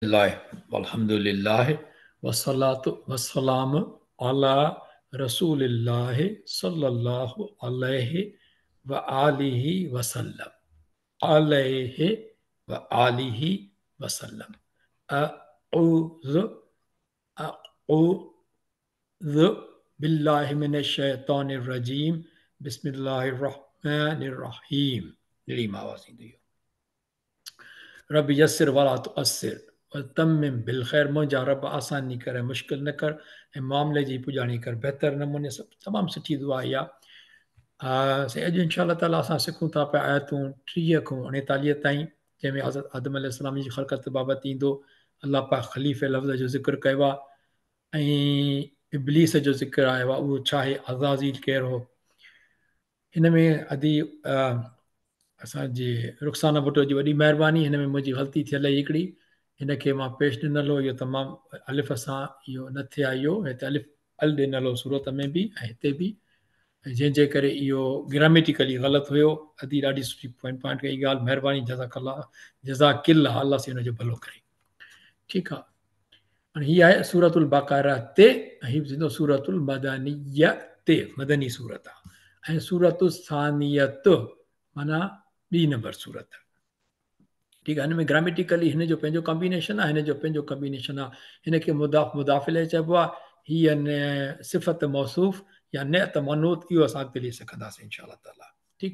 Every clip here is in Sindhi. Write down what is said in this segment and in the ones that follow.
الله والحمد لله والصلاة والسلام على رسول الله صلى الله عليه وآله وسلم عليه وآله وسلم أعوذ أعوذ بالله من الشيطان الرجيم بسم الله الرحمن الرحيم نڙي مان آواز ايندو اهو. رب يسر ولا تعسر وتمم بالخير منهنجا رب آساني ڪر ۽ مشڪل نه ڪر ۽ معاملي جي پڄاڻي ڪر بهتر نموني سڀ تمام سٺي دعا اها سائين اڄ انشاء الله تعالي اسان سکون ٿا پيا آيتون 30 کان 39 تائين جنهن ۾ حضرت آدم عليه السلام جي خلقت بابت ايندو الله پاڪ خليفي لفظ جو ذڪر ڪيو آهي ۽ ابليس جو ذڪر آيو آهي اهو ڇا آهي عزازيل ڪير هو هن ۾ ادي اسان جي رخسانه ڀٽو جي وڏي مهرباني هن ۾ منهنجي غلطي ٿيل هئي هڪڙي هن کي مان پيش ڏنل هو اهو تمام الف سان اهو نه ٿئي اهو هتي الف ال ڏنل هو صورت ۾ به ۽ هتي به جنهن جي ڪري اهو گراميٽيڪلي غلط هيو ادي ڏاڍي سٺي پوائنٽ پوائنٽ ڪئي ڳالهه مهرباني جزاڪ الله جزاڪ الله الله سي هن جو ڀلو ڪري ٺيڪ آ هاڻي هي آهي سورة البقره تي ۽ هي ٿيندو سورة المدنيه تي مدني سورت آهي ۽ سورة الثانيه معنيٰ ٻي نمبر سورت ٺيڪ آهي هن ۾ گراميٽيڪلي هن جو پنهنجو ڪمبينيشن آهي هن جو پنهنجو ڪمبينيشن آهي هن کي مضاف مضاف اليه چئبو آهي هي ان صفت موصوف يا نعت منعوت اهو اسان اڳتي هلي سکنداسين انشاء الله تعالي ٺيڪ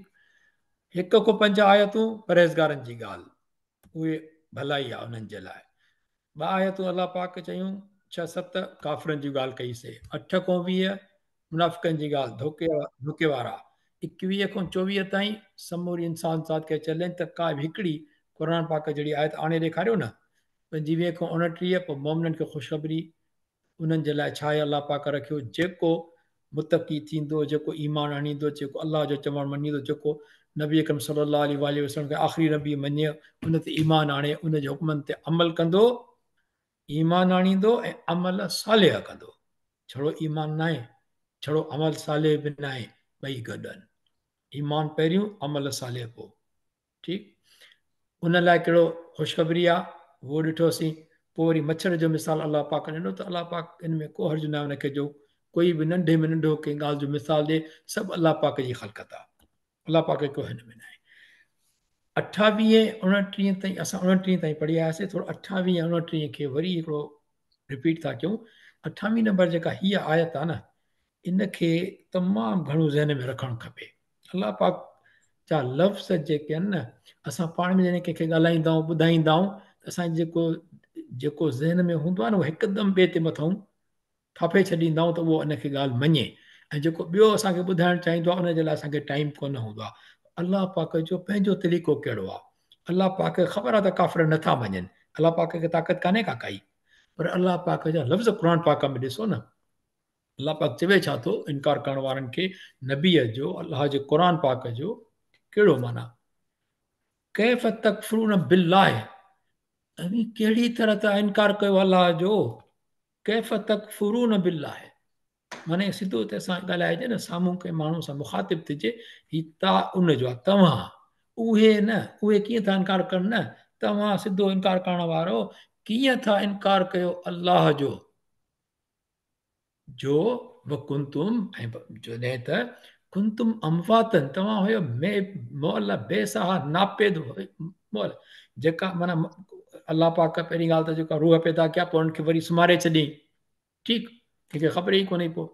هڪ کان پنج آيتون پرهيزگارن جي ڳالهه اهي ڀلائي آهي انهن جي لاء ٻه آيتون الله پاڪ چيون، ڇهه ست ڪافرن جون ڳالهه ڪئي سي، اٺ کون 20 منافقن جي ڳالهه، ڌوڪي ڌوڪي وارا، 21 کون 24 تائين سموري انسان ذات کي چئلينج ته ڪا به هڪڙي قرآن پاڪ جهڙي آيت آڻي ڏيکاريو نه، 25 کون 29 پوء مؤمنن کي خوشخبري انهن جي لاء ڇا آهي الله پاڪ رکيو جيڪو متقي ٿيندو جيڪو ايمان آڻيندو جيڪو الله جو چوڻ مڃيندو جيڪو نبي اڪرم صلي الله عليه واٰله وسلم کي آخري نبي مڃي ان تي ايمان آڻي ان جي حڪمن تي عمل ڪندو ايمان آڻيندو ۽ عمل صالح ڪندو ڇڙو ايمان ناهي ڇڙو عمل صالح به ناهي ٻئي گڏ آهن ايمان پهريون عمل صالح پوء ٺيڪ ان لاء ڪهڙو خوشخبري آ اهو ڏٺوسين پوء وري مڇر جو مثال الله پاڪ ڏنو ته الله پاڪ ان ۾ ڪو حرج ناهي ان کي جو ڪوئي به ننڍي ۾ ننڍو ڪنهن ڳالهه جو مثال ڏي سڀ الله پاڪ جي خلقت آ الله پاڪ ڪو هن ۾ ناهي 28 29 تائين اسان 29 تائين پڙهي آياسي ٿورو 28 29 کي وري هڪڙو رپيٽ ٿا ڪيون 28 نمبر جيڪا هي آيت آ نه ان کي تمام گهڻو ذهن ۾ رکڻ کپي الله پاڪ جا لفظ جيڪي آهن نه اسان پاڻ ۾ جڏهن ڪنهن کي ڳالهائيندا آهيون ٻڌائيندا آهيون ته اسان جيڪو جيڪو ذهن ۾ هوندو آهي نه اهو هڪدم ٻئي تي مٿئون ٿاڦي ڇڏيندا آهيون ته اهو ان کي ڳالهه مڃي ۽ جيڪو ٻيو اسان کي ٻڌائڻ چاهيندو آهي ان جي لاء اسان کي ٽائيم ڪونه هوندو آهي الله پاڪ جو پنهنجو طريقو ڪهڙو آهي الله پاڪ کي خبر آهي ته ڪافر نٿا مڃن الله پاڪ کي طاقت ڪانهي ڪا ڪائي پر الله پاڪ جا لفظ قرآن پاڪ ۾ ڏسو نه الله پاڪ چوي ڇا ٿو انڪار ڪرڻ وارن کي نبيء جو الله جي قرآن پاڪ جو ڪهڙو معنيٰ ڪيف تڪفرون بالله اوهين ڪهڙي طرح ٿا انڪار ڪيو الله جو ڪيف تڪفرون بالله معني سڌو ته اسان ڳالهائجي نه سامهون ڪنهن ماڻهو سان مخاطب ٿجي هي تا ان جو آ توهان اهي نه اهي ڪيئن ٿا انڪار ڪن نه توهان سڌو انڪار ڪرڻ وارو ڪيئن ٿا انڪار ڪيو الله جو جو وڪنتم ۽ جڏهن ته ڪنتم امواتن توهان هيو مئل بي ساها ناپيد مئل جيڪا معنيٰ الله پاڪ پهرين ڳالهه ته جيڪا روح پيدا ڪيا پوء انهن کي وري سمهاري ڇڏيائين ٺيڪ ڪنهن کي خبر ئي ڪونهي پوء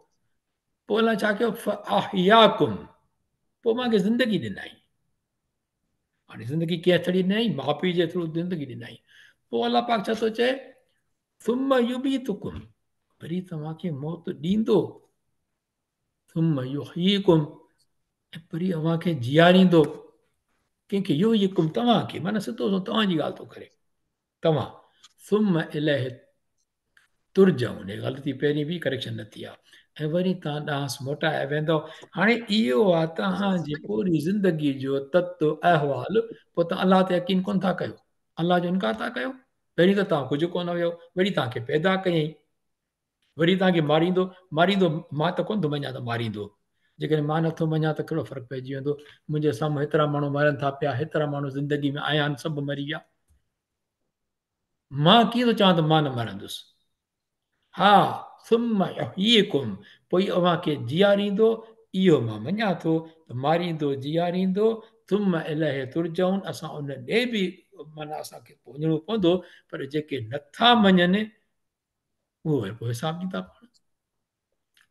پوء الله ڇا ڪيو فاحياڪم پوء اوهان کي زندگي ڏنائين هاڻي زندگي ڪنهن ٿڙي ڏنائين ماء پيء جي ٿرو زندگي ڏنائين پوء الله پاڪ ڇا ٿو چئي ثم يميتڪم وري توهان کي موت ڏيندو ثم يحييڪم ۽ وري اوهان کي جياريندو ڪنهن کي يحييڪم توهان کي معنيٰ سڌو سنئون توهان جي ڳالهه ٿو ڪري توهان ثم اليه ترجعون هي غلطي پهرين به ڪريڪشن نه ٿي آهي ۽ وري توهان ڏانهس موٽايا ويندؤ هاڻي اهو آهي توهان جي پوري زندگي جو تت احوال پوء توهان الله تي يقين ڪونه ٿا ڪيو الله جو انڪار ٿا ڪيو پهرين ته توهان ڪجهه ڪونه هيو، وري توهان کي پيدا ڪيائين، وري توهان کي ماريندو، ماريندو، مان ته ڪونه ٿو مڃان ته ماريندو، جيڪڏهن مان نٿو مڃان ته ڪهڙو فرق پئجي ويندو، منهنجي سامهون هيترا ماڻهو مرن ٿا پيا، هيترا ماڻهو زندگي ۾ آيا آهن، سڀ مري ويا. مان ڪيئن ٿو چوان ته مان نه مرندس؟ ها، ثم يحييڪم، پوء اوهان کي جياريندو، اهو مان مڃان ٿو ته ماريندو جياريندو، ثم اليه ترجعون، اسان ان ڏي به معنيٰ اسان کي وڃڻو پوندو، پر جيڪي نٿا مڃن اهو وري پوء حساب ڏيندا پاڻ.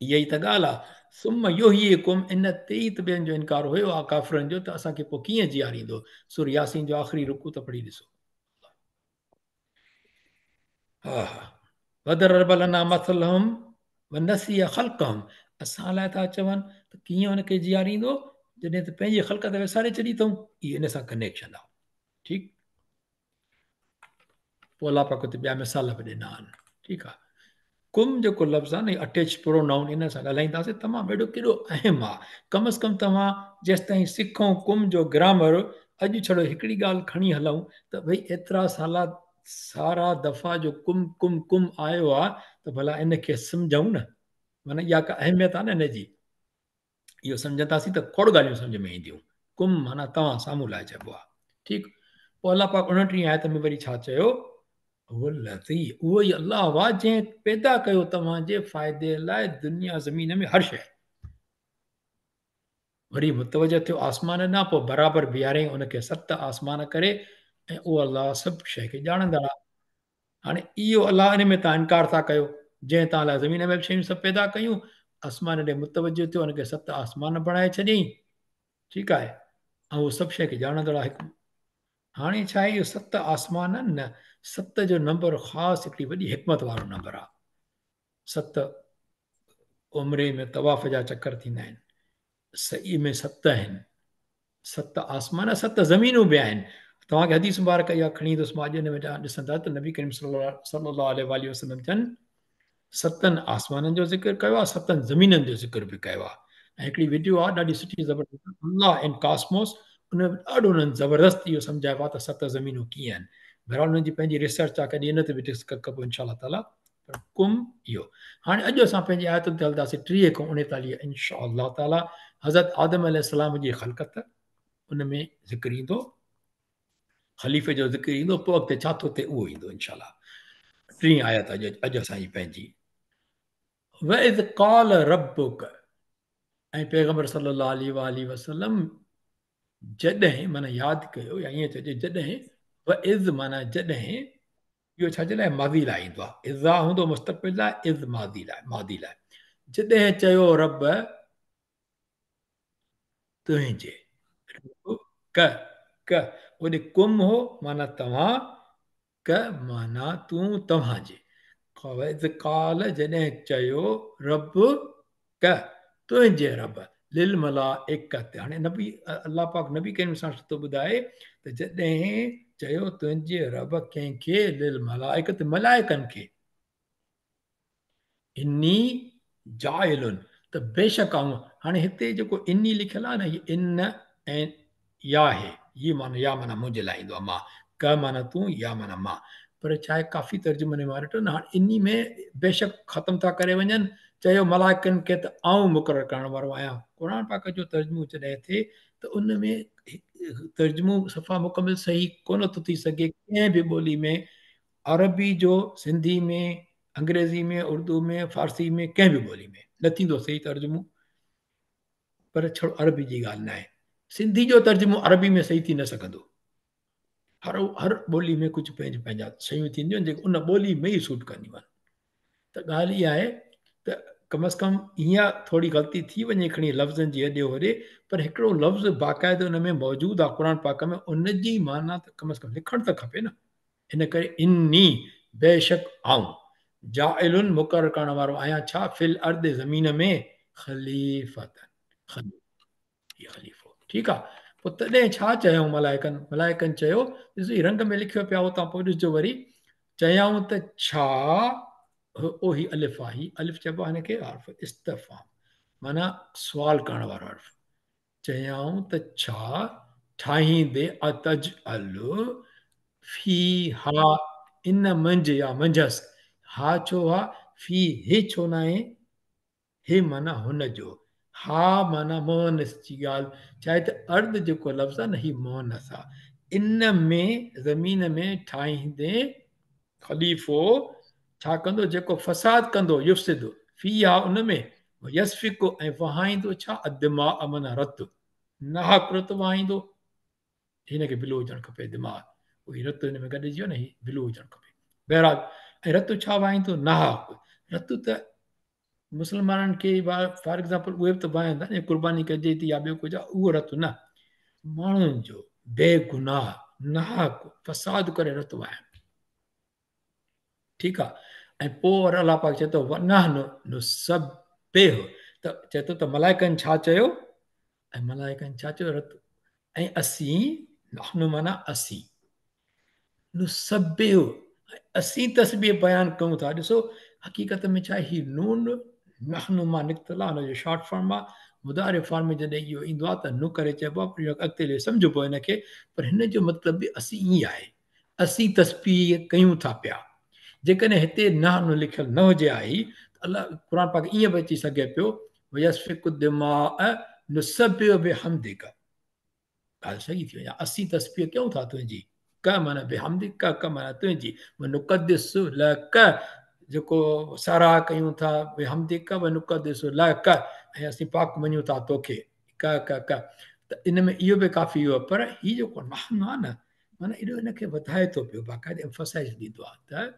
اها ئي ته ڳالهه آهي. ثم يحييڪم، ان تي ئي ته ٻين جو انڪار هيو آ ڪافرن جو ته اسان کي پوء ڪيئن جياريندو. سورة ياسين جو آخري رڪوع ته پڙهي ڏسو. ها ها وضرب لنا مثلهم ونسي خلقهم، اسان لاء ٿا چون ته ڪيئن ان کي جياريندو جڏهن ته پنهنجي خلقت وساري ڇڏي اٿئون. اهو ان سان ڪنيڪشن آ. ٺيڪ، پوء الله پاڪ اتي ٻيا مثال به ڏنا آهن. ٺيڪ آ، ڪم جيڪو لفظ آ نه اٽيچ پرونائون، ان سان ڳالهائينداسين تمام اهڙو ڪيڏو اهم آ. ڪم از ڪم توهان جيستائين سکون ڪم جو گرامر، اڄ ڇڙو هڪڙي ڳالهه کڻي هلون ته ڀئي ايترا سالا سارا دفعا جو ڪم ڪم ڪم آيو آ ته ڀلا ان کي سمجهون نه، معنيٰ اها ڪا اهميت آ نه ان جي. اهو سمجهنداسين ته کوڙ ڳالهيون سمجهه ۾ اينديون. ڪم معنيٰ توهان سامهون لاء چئبو آهي. ٺيڪ، پوء الله پاڪ 29 آيت ۾ وري ڇا چيو؟ هو الذي، اهو ئي الله هو جنهن پيدا ڪيو توهان جي فائدي لاء دنيا زمين ۾ هر شيء. وري متوجه ٿيو آسمان ڏانهن پوء برابر بيهاريائين ان کي ست آسمان ڪري ۽ اهو الله سڀ شيء کي ڄاڻندڙ آهي. هاڻي اهو الله ان ۾ توهان انڪار ٿا ڪيو، جنهن توهان لاء زمين ۾ به شيون سڀ پيدا ڪيون، آسمان ڏي متوجه ٿيو، ان کي ست آسمان بڻائي ڇڏيائين، ٺيڪ آهي، ۽ اهو سڀ شيء کي ڄاڻندڙ آهي. هاڻي ڇا آهي اهو ست آسمان آهن نه، ست جو نمبر خاص هڪڙي وڏي حڪمت وارو نمبر آهي. ست عمري ۾ طواف جا چڪر ٿيندا آهن، سعي ۾ ست آهن، ست آسمان ست زمينون به آهن. توهان کي حديث مبارڪ اها کڻي ايندس مان اڄ ان ۾ ڏسندا ته نبي ڪريم صلي الله عليه واٰله وسلم جن ستن آسمانن جو ذڪر ڪيو آهي، ستن زمينن جو ذڪر به ڪيو آهي. ۽ هڪڙي وڊيو آهي ڏاڍي سٺي زبردست الله ان ڪاسموس، ان ۾ ڏاڍو انهن زبردست اهو سمجهايو آهي ته ست زمينون ڪيئن آهن. بهرحال انهن جي پنهنجي ريسرچ آهي، ڪڏهن ان تي به ڊسڪس ڪبو انشاء الله تعالي. پر ڪم اهو هاڻي اڄ اسان پنهنجي آيتن تي هلنداسين 30 کان 39 انشاء الله تعالي. حضرت آدم عليه السلام جي خلقت ان ۾ ذڪر ايندو، خليفي جو ذڪر ايندو، پوء اڳتي ڇا ٿو ٿئي اهو ايندو انشاء الله. ٽين آيت اڄ اڄ اسان جي پنهنجي وَإِذْ قَالَ رَبُّڪ، ۽ پيغمبر صلي الله عليه وآله وسلم جڏهن معنيٰ ياد ڪيو يا ائين چئجي جڏهن، وَإِذْ معنيٰ جڏهن، اهو ڇا جي لاء؟ ماضي لاء ايندو آهي. اذا هوندو مستقبل لاء، اذ ماضي لاء، ماضي لاء. جڏهن چيو رب تنهنجي، رب ڪ، ڪ هوڏي ڪم هو معنيٰ توهان، ڪ معنيٰ تون توهان جي. واذ قال جڏهن چيو رب ڪ تنهنجي رب للملائڪة، هاڻي نبي الله پاڪ نبي ڪريم سان ٿو ٻڌائي ته جڏهن چيو تنهنجي رب ڪنهن کي، للملائڪة ملائڪن کي، اني جاعل ته بيشڪ آئون، هاڻي هتي جيڪو اني لکيل آهي نه هي ان ۽ يا آهي، يي معنيٰ يا معنيٰ منهنجي لاء ايندو آهي، مان، ڪ معنيٰ تون، يا معنيٰ مان، پر ڇا آهي ڪافي ترجمن ۾ مان ڏٺو نه هاڻي اني ۾ بيشڪ ختم ٿا ڪري وڃن، چيو ملائڪن کي ته آئون مقرر ڪرڻ وارو آهيان. قرآن پاڪ جو ترجمو جڏهن ٿئي ته ان ۾ ترجمو صفا مڪمل صحيح ڪونه ٿو ٿي سگهي ڪنهن به ٻولي ۾ عربي جو سنڌي ۾ انگريزي ۾ اردو ۾ فارسي ۾ ڪنهن به ٻولي ۾ نه ٿيندو صحيح ترجمو. پر ڇڙو عربي جي ڳالهه ناهي، سنڌي جو ترجمو عربي ۾ صحيح ٿي نه سگهندو. هر هر ٻولي ۾ ڪجهه پنهنجي پنهنجا شيون ٿينديون آهن جيڪي ان ٻولي ۾ ئي سوٽ ڪنديون آهن. ته ڳالهه اها آهي ته ڪم از ڪم ائين ٿوري غلطي ٿي وڃي کڻي لفظن جي هيڏي هوڏي، پر هڪڙو لفظ باقاعده ان ۾ موجود آهي قرآن پاڪ ۾ ان جي معنيٰ ته ڪم از ڪم لکڻ ته کپي نه. ان ڪري اني بيشڪ آئون، جاعل مقرر ڪرڻ وارو آهيان ڇا في الارض زمين ۾ خليفة خليفو هي خليفو ٺيڪ آ. پوء تڏهن ڇا چيائون ملائڪن؟ ملائڪن چيو ڏسو هي رنگ ۾ لکيو پيا اتان پوء ڏسجو وري چيائون ته ڇا او هي الف آ، هي الف چئبو آ هن کي حرف استفهام معنيٰ سوال ڪرڻ وارو حرف. چيائون ته ڇا ٺاهيندي اتجعل فيها ان منجهه يا منجهس، ها ڇو ها، في هي ڇو ناهي، هي معنيٰ هن جو، ها معنيٰ مؤنث جي ڳالهه، ڇاهي ته ارض جيڪو لفظ آهي نه هي مؤنث آهي، ان ۾ زمين ۾ ٺاهيندي. خليفو ڇا ڪندو جيڪو فساد ڪندو يفسد فيها ان ۾ ويسفڪ ۽ وهائيندو ڇا الدماء معنيٰ رت ناحق رت وهائيندو هن کي بلو هجڻ کپي دماء اهي رت هن ۾ گڏجي ويو نه هي بلو هجڻ کپي بهرحال ۽ رت ڇا وهائيندو ناحق رت ته مسلمانن کي فار ايگزامپل اهي به ته وهائين ٿا نه قرباني ڪجي ٿي يا ٻيو ڪجهه اهو رت نه ماڻهن جو بي گناهه ناحق فساد ڪري رت وهائڻ ٺيڪ آ ۽ پوء وري الله پاڪ چئي ٿو ونحن نسبح ته چئي ٿو ته ملائڪن ڇا چيو ۽ ملائڪن ڇا چيو رت ۽ اسين نحن معنيٰ اسين نسبح اسين تسبيح بيان ڪيون ٿا ڏسو حقيقت ۾ ڇا هي نون نحن مان نڪتل آهي ان جو شارٽ فارم آهي مضارع فارم ۾ جڏهن اهو ايندو آهي ته نو ڪري چئبو آهي پر اڳتي هلي سمجهبو هن کي پر هن جو مطلب به اسين ئي آهي اسين تسبيح ڪيون ٿا پيا. جيڪڏهن هتي نحن لکيل نه هجي ها هي ته الله قرآن پاڪ ائين به اچي سگهي پيو ويسفڪ الدماء نسبح بحمدک ڳالهه صحيح ٿي وڃي اسين تسبيح ڪيون ٿا تنهنجي ڪ معنيٰ بحمدک ڪ ڪ معنيٰ تنهنجي ونقدس لک جيڪو ساراهه ڪيون ٿا بحمدک ونقدس لک ۽ اسين پاڪ مڃون ٿا توکي ڪ ڪ ڪ ته ان ۾ اهو به ڪافي هو پر هي جيڪو نحن آهي نه معنيٰ ايڏو ان کي وڌائي ٿو پيو باقاعده ايمفسائز ڏيندو آهي ته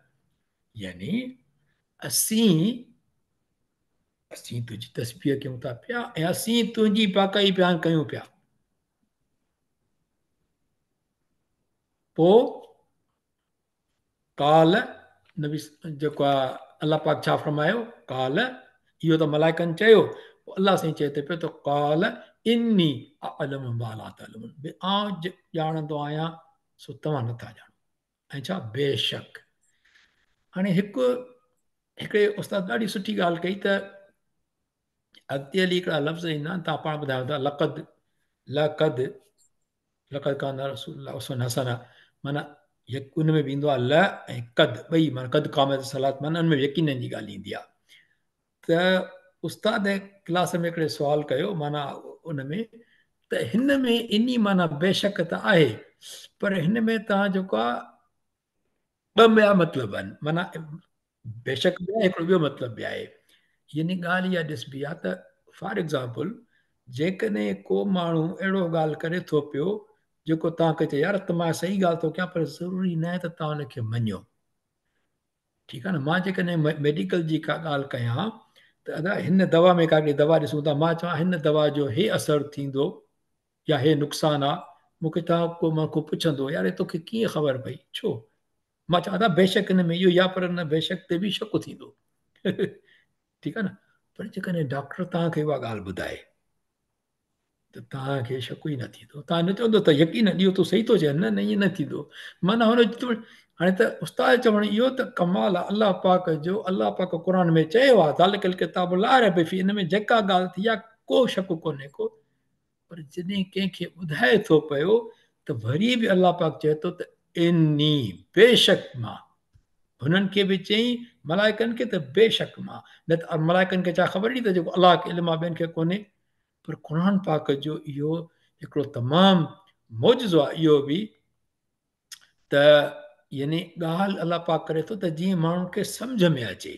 يعني اسين اسين تنهنجي تسبيح ڪيون ٿا پيا ۽ اسين تنهنجي پاڪائي بيان ڪيون پيا پوء قال نبي جيڪو آ الله پاڪ ڇا فرمايو قال اهو ته ملائڪن چيو پوء الله سائين چئي ٿو پيو ته قال اني اعلم ما لا تعلمون به آئون ڄاڻندو آهيان سو توهان نٿا ڄاڻو ۽ ڇا بيشڪ هاڻي هڪ هڪڙي استاد ڏاڍي سٺي ڳالهه ڪئي ته اڳتي هلي هڪڙا لفظ ايندا آهن توهان پاڻ ٻڌايو ٿا لقد لقد لقد ڪان رسول الله اسوه حسنه معنيٰ ان ۾ به ايندو آهي ل ۽ قد ٻئي معنيٰ قد قامت الصلات معنيٰ ان ۾ يقينن جي ڳالهه ايندي آهي ته استاد ڪلاس ۾ هڪڙي سوال ڪيو معنيٰ ان ۾ ته هن ۾ اني معنيٰ بيشڪ ته آهي پر هن ۾ توهان جيڪو آهي ٻه ٻيا مطلب آهن معنيٰ بيشڪ به آهي هڪڙو ٻيو مطلب به آهي يعني ڳالهه اها ڏسبي آهي ته فار ايگزامپل جيڪڏهن ڪو ماڻهو اهڙو ڳالهه ڪري ٿو پيو جيڪو توهان کي چئي يار ته مان صحيح ڳالهه ٿو ڪيان پر ضروري نه آهي ته توهان ان کي مڃو ٺيڪ آهي نه مان جيڪڏهن ميڊيڪل جي ڪا ڳالهه ڪيان ته ادا هن دوا ۾ ڪا دوا ڏسون ٿا مان چوان هن دوا جو هي اثر ٿيندو يا هي نقصان آ مون کي توهان ڪو مون کان پڇندو يار توکي ڪيئن خبر پئي ڇو مان چوان ادا بيشڪ ان ۾ اهو يا پر ان بيشڪ تي به شڪ ٿيندو ٺيڪ آ نه پر جيڪڏهن ڊاڪٽر توهان کي اها ڳالهه ٻڌائي ته توهان کي شڪ ئي نه ٿيندو توهان نه چوندو ته يقينن اهو تو صحيح ٿو چئي نه نه ائين نه ٿيندو معنيٰ هن هاڻي ته استاد چوڻ اهو ته ڪمال آ الله پاڪ جو الله پاڪ قرآن ۾ چيو آ ذالڪ الڪتاب لا ريب فيه ان ۾ جيڪا ڳالهه ٿي آ ڪو شڪ ڪونهي ڪو پر جڏهن ڪنهن کي ٻڌائي ٿو پيو ته وري به الله پاڪ چئي ٿو ته اني بيشڪ مان هنن کي به چئين ملائڪن کي ته بيشڪ مان نه ته ملائڪن کي ڇا خبر ڏي ته جيڪو الله کي علم آ ٻين کي ڪونهي پر قرآن پاڪ جو اهو هڪڙو تمام معجزو آ اهو به ته يعني ڳالهه الله پاڪ ڪري ٿو ته جيئن ماڻهن کي سمجھ ۾ اچي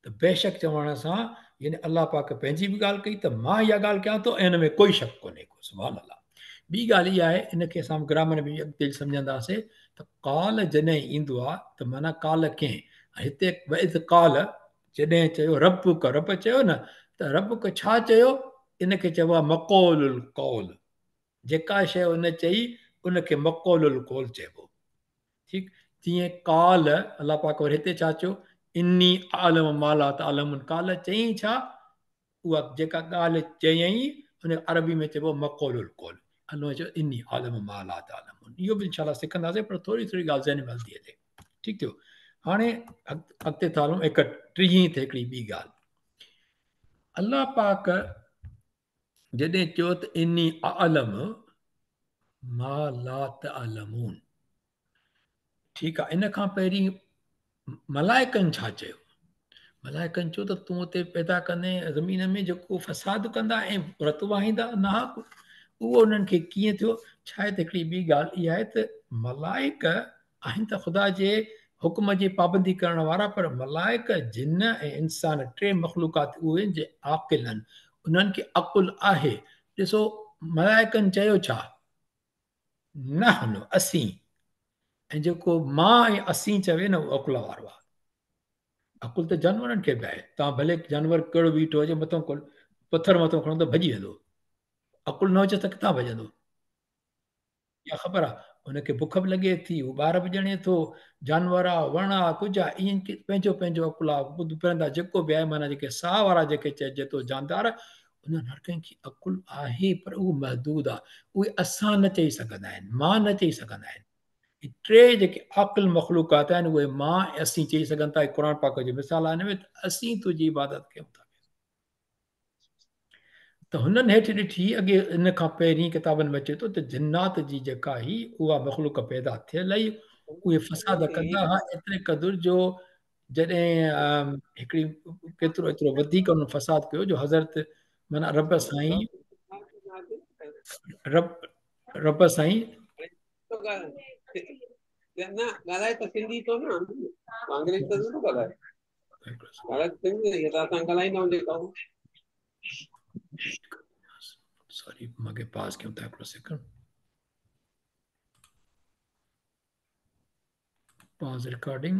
ته بيشڪ چوڻ سان يعني الله پاڪ پنهنجي به ڳالهه ڪئي ته مان اها ڳالهه ڪيان ٿو ۽ ان ۾ ڪوئي شڪ ڪونهي ڪو سبحان الله ٻي ڳالهه اها آهي ان کي اسان گرامر ۾ اڳتي سمجهنداسين ته قال جڏهن ايندو آهي ته معنيٰ قال ڪنهن هتي واذ قال جڏهن چيو ربڪ رب چيو نه ته ربڪ ڇا چيو ان کي چئبو آهي مقول القول جيڪا شيء ان چئي ان کي مقول القول چئبو ٺيڪ جيئن قال الله پاڪ وري هتي ڇا چيو اني اعلم ما لا تعلمون قال چيائين ڇا اها جيڪا ڳالهه چيائين ان عربي ۾ چئبو مقول القول الله چيو اني اعلم ما لا تعلمون اهو به انشاءالله سکنداسين پر ٿوري ٿوري ڳالهه ذهن ۾ هلندي هلي ٺيڪ ٿيو هاڻي اڳتي ٿا هلون ايڪٽيهين تي هڪڙي ٻي ڳالهه الله پاڪ جڏهن چيو ته اني اعلم ما لا تعلمون ٺيڪ آ ان کان پهرين ملائڪن ڇا چيو ملائڪن چيو ته تون اتي پيدا ڪندين زمين ۾ جيڪو فساد ڪندا ۽ رت وهائيندا ناحق اهو انهن کي ڪيئن ٿيو ڇا آهي ته هڪڙي ٻي ڳالهه اها آهي ته ملائڪ آهن ته خدا جي حڪم جي پابندي ڪرڻ وارا، پر ملائڪ، جن ۽ انسان ٽي مخلوقات اهي آهن جي عاقل آهن، انهن کي عقل آهي. ڏسو ملائڪن چيو ڇا؟ نحن، اسين. ۽ جيڪو مان ۽ اسين چوي نه اهو عقل وارو آهي. عقل ته جانورن کي به آهي. توهان ڀلي جانور ڪهڙو به بيٺو هجي مٿان پٿر مٿان کڻو ته ڀڄي ويندو. عقل نه هجي ته ڪٿان ڀڄندو؟ اها خبر آ ان کي بک به لڳي ٿي، هو ٻار به ڄڻي ٿو، جانور آ، وڻ آ، ڪجهه آ، ايئن پنهنجو پنهنجو عقل آ، ٻڌ پرندا جيڪو به آهي معنيٰ جيڪي ساهه وارا جيڪي چئجي ٿو جاندار انهن هر ڪنهن کي عقل آهي پر اهو محدود آ، اهي اسان نه چئي سگهندا آهن، مان نه چئي سگهندا آهن. هي ٽي جيڪي عاقل مخلوقات آهن اهي مان ۽ اسين چئي سگهن ٿا. قرآن پاڪ جو مثال آهي هن ۾ ته اسين تنهنجي عبادت ڪيون ٿا. ته هنن هيٺ ڏٺي اڳي ان کان پهرين ڪتابن ۾ اچي ٿو ته جنات جي جيڪا هئي اها مخلوق پيدا ٿيل هئي اهي فساد ڪندا هئا ايتري قدر جو جڏهن هڪڙي ڪيترو ايترو وڌيڪ انهن فساد ڪيو جو حضرت معنيٰ رب سائين رب رب سائين نه ڳالهائي ته سنڌي ٿو نه انگريزي ته نٿو ڳالهائي سوري مونکي پاز ڪيون ٿا هڪڙو سيڪنڊ پاز رڪارڊنگ.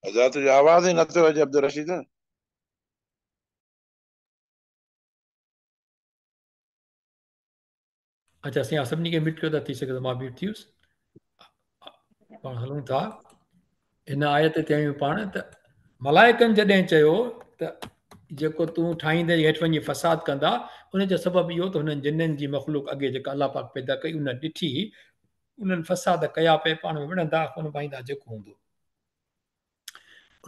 ادا تنهنجو آواز ئي نٿو اچي عبدالرشيد. اچا سائين سڀني کي ميوٽ ڪيو ته ٿي سگهي ٿو مان ميوٽ ٿي ويس. پاڻ هلون ٿا هن آيت تي آهيون پاڻ ته ملائڪن جڏهن چيو ته جيڪو تون ٺاهيندين هيٺ وڃي فساد ڪندا ان جو سبب اهو ته هنن جنن جي مخلوق اڳي جيڪا الله پاڪ پيدا ڪئي ان ڏٺي انهن فساد ڪيا پئي پاڻ ۾ وڙهندا خون پائيندا جيڪو هوندو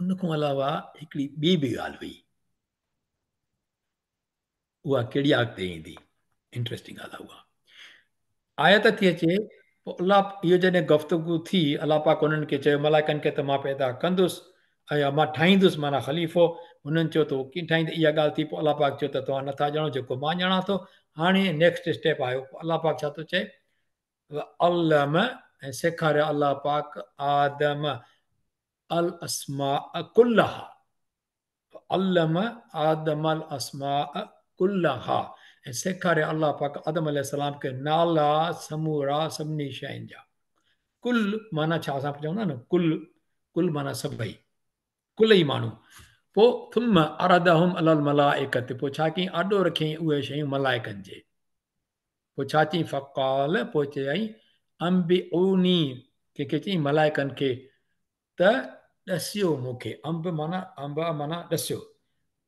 ان کان علاوه هڪڙي ٻي به ڳالهه هئي اها ڪهڙي اڳتي ايندي انٽريسٽنگ ڳالهه آهي اها آيت ٿي اچي پوء الله اهو جڏهن گفتگو ٿي الله پاڪ انهن کي چيو ملائڪن کي ته مان پيدا ڪندس ۽ مان ٺاهيندس معنيٰ خليفو انهن چيو ته اهو ڪيئن ٺاهيندي اها ڳالهه ٿي پوء الله پاڪ چيو ته توهان نٿا ڄاڻو جيڪو مان ڄاڻان ٿو هاڻي نيڪسٽ اسٽيپ آيو پوء الله پاڪ ڇا ٿو چئي علم ۽ سيکاريو الله پاڪ آدم الاسماء ڪلها علم آدم الاسماء ڪلها ۽ سيکاريا الله پاڪ آدم عليه السلام کي نالا سمورا سڀني شين جا. ڪل معنيٰ ڇا اسان چوندا نه ڪل ڪل معنيٰ سڀئي ڪل ئي ماڻهو پوء ثم عرضهم علي الملائڪة پوء ڇا ڪيائين آڏو رکيائين اهي شيون ملائڪن جي پوء ڇا چيائين فقال پوء چيائين انبئوني ڪنهن کي چيائين ملائڪن کي ته ڏسيو مون کي، انب معنيٰ انباء معنيٰ ڏسيو،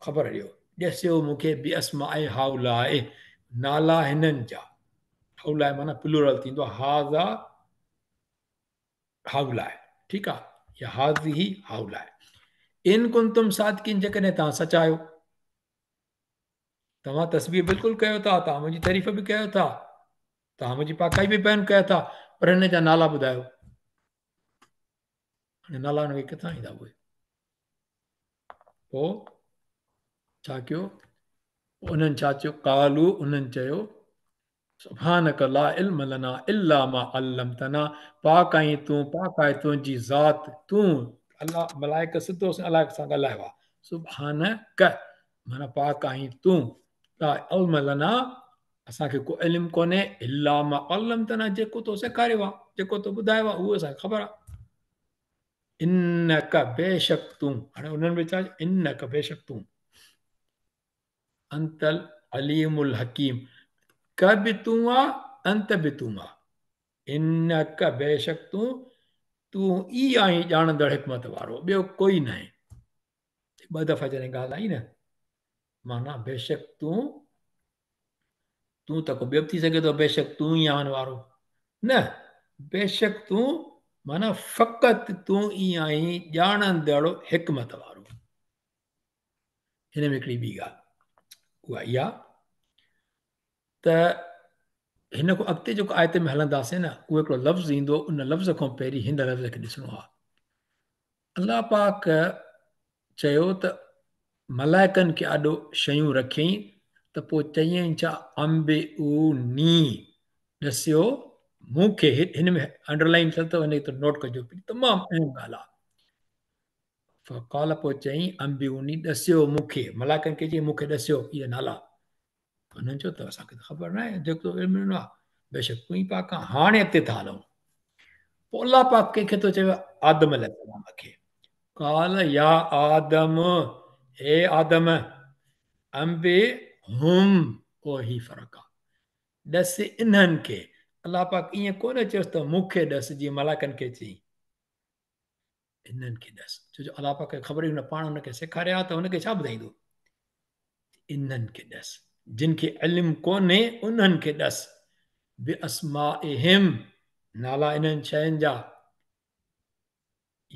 خبر ڏيو، ڏسيو مون کي باسماء هؤلاء نالا هنن جا، هؤلاء معنيٰ پلورل ٿيندو آهي هذا هؤلاء ٺيڪ آهي يا هذه هؤلاء ان ڪنتم صادقين جيڪڏهن توهان سچا آهيو توهان تسبيح بلڪل ڪيو ٿا توهان منهنجي تعريف به ڪيو ٿا توهان منهنجي پاڪائي به بيان ڪيو ٿا پر هن جا نالا ٻڌايو هاڻي نالا هن کي ڪٿان ايندا اهي پوء ڇا ڪيو انهن ڇا چيو قالو انهن چيو سبحانك لا علم لنا الا ما علمتنا پاڪ آهين تون پاڪ آهي تنهنجي ذات تون الله ملائڪ سڌو الله سان ڳالهايو آهي سبحانك معنيٰ پاڪ آهين تون لا علم لنا اسان کي ڪو علم ڪونهي الا ما علمتنا جيڪو تو سيکاريو آهي جيڪو تو ٻڌايو آهي اهو اسان کي خبر آهي انڪ بيشڪ تون هاڻي انهن به ڇا انڪ بيشڪ تون انت العليم الحڪيم ڪ به تون آ انت به تون آ انڪ بيشڪ تون تون ئي آهين ڄاڻندڙ حڪمت وارو ٻيو ڪوئي ناهي. ٻه دفعا جڏهن ڳالهه آئي نه معنيٰ بيشڪ تون تون ته ڪو ٻيو به ٿي سگهي ٿو بيشڪ تون ئي آهن وارو نه بيشڪ تون معنيٰ فقط تون ئي آهين ڄاڻندڙ حڪمت وارو. هن ۾ هڪڙي ٻي ڳالهه اها اها ته هن کان اڳتي جيڪو آيت ۾ هلنداسين نه اهو هڪڙو لفظ ايندو ان لفظ کان پهرين هن لفظ کي ڏسڻو آهي. الله پاڪ چيو ته ملائڪن کي آڏو شيون رکيائين ته پوء چيائين ڇا انبئوني ڏسيو مون کي هن ۾ انڊرلائن ٿيل اٿو هن کي نوٽ ڪجو تمام اهم ڳالهه آهي. فقال پوء چيائين انبئوني ڏسيو مون کي ملائڪن کي چيائين مون کي ڏسيو اهي نالا. انهن چيو ته اسان کي ته خبر ناهي جيڪو علم ڏنو آهي بيشڪ تون ئي پاڪ آهين. هاڻي اڳتي ٿا هلون. پوء الله پاڪ ڪنهن کي ٿو چوي؟ آدم عليه السلام کي. قال يا آدم اي آدم انبئهم پوء هي فرق آهي ڏس انهن کي. الله پاڪ ائين ڪونه چيس ته مون کي ڏس جيئن ملائڪن کي چيائين. انهن کي ڏس ڇو جو الله پاڪ کي خبر هئي هن پاڻ هن کي سيکاريا ته هن کي ڇا ٻڌائيندو انهن کي ڏس جن کي علم ڪونهي انهن کي ڏس باسمائهم نالا انهن شين جا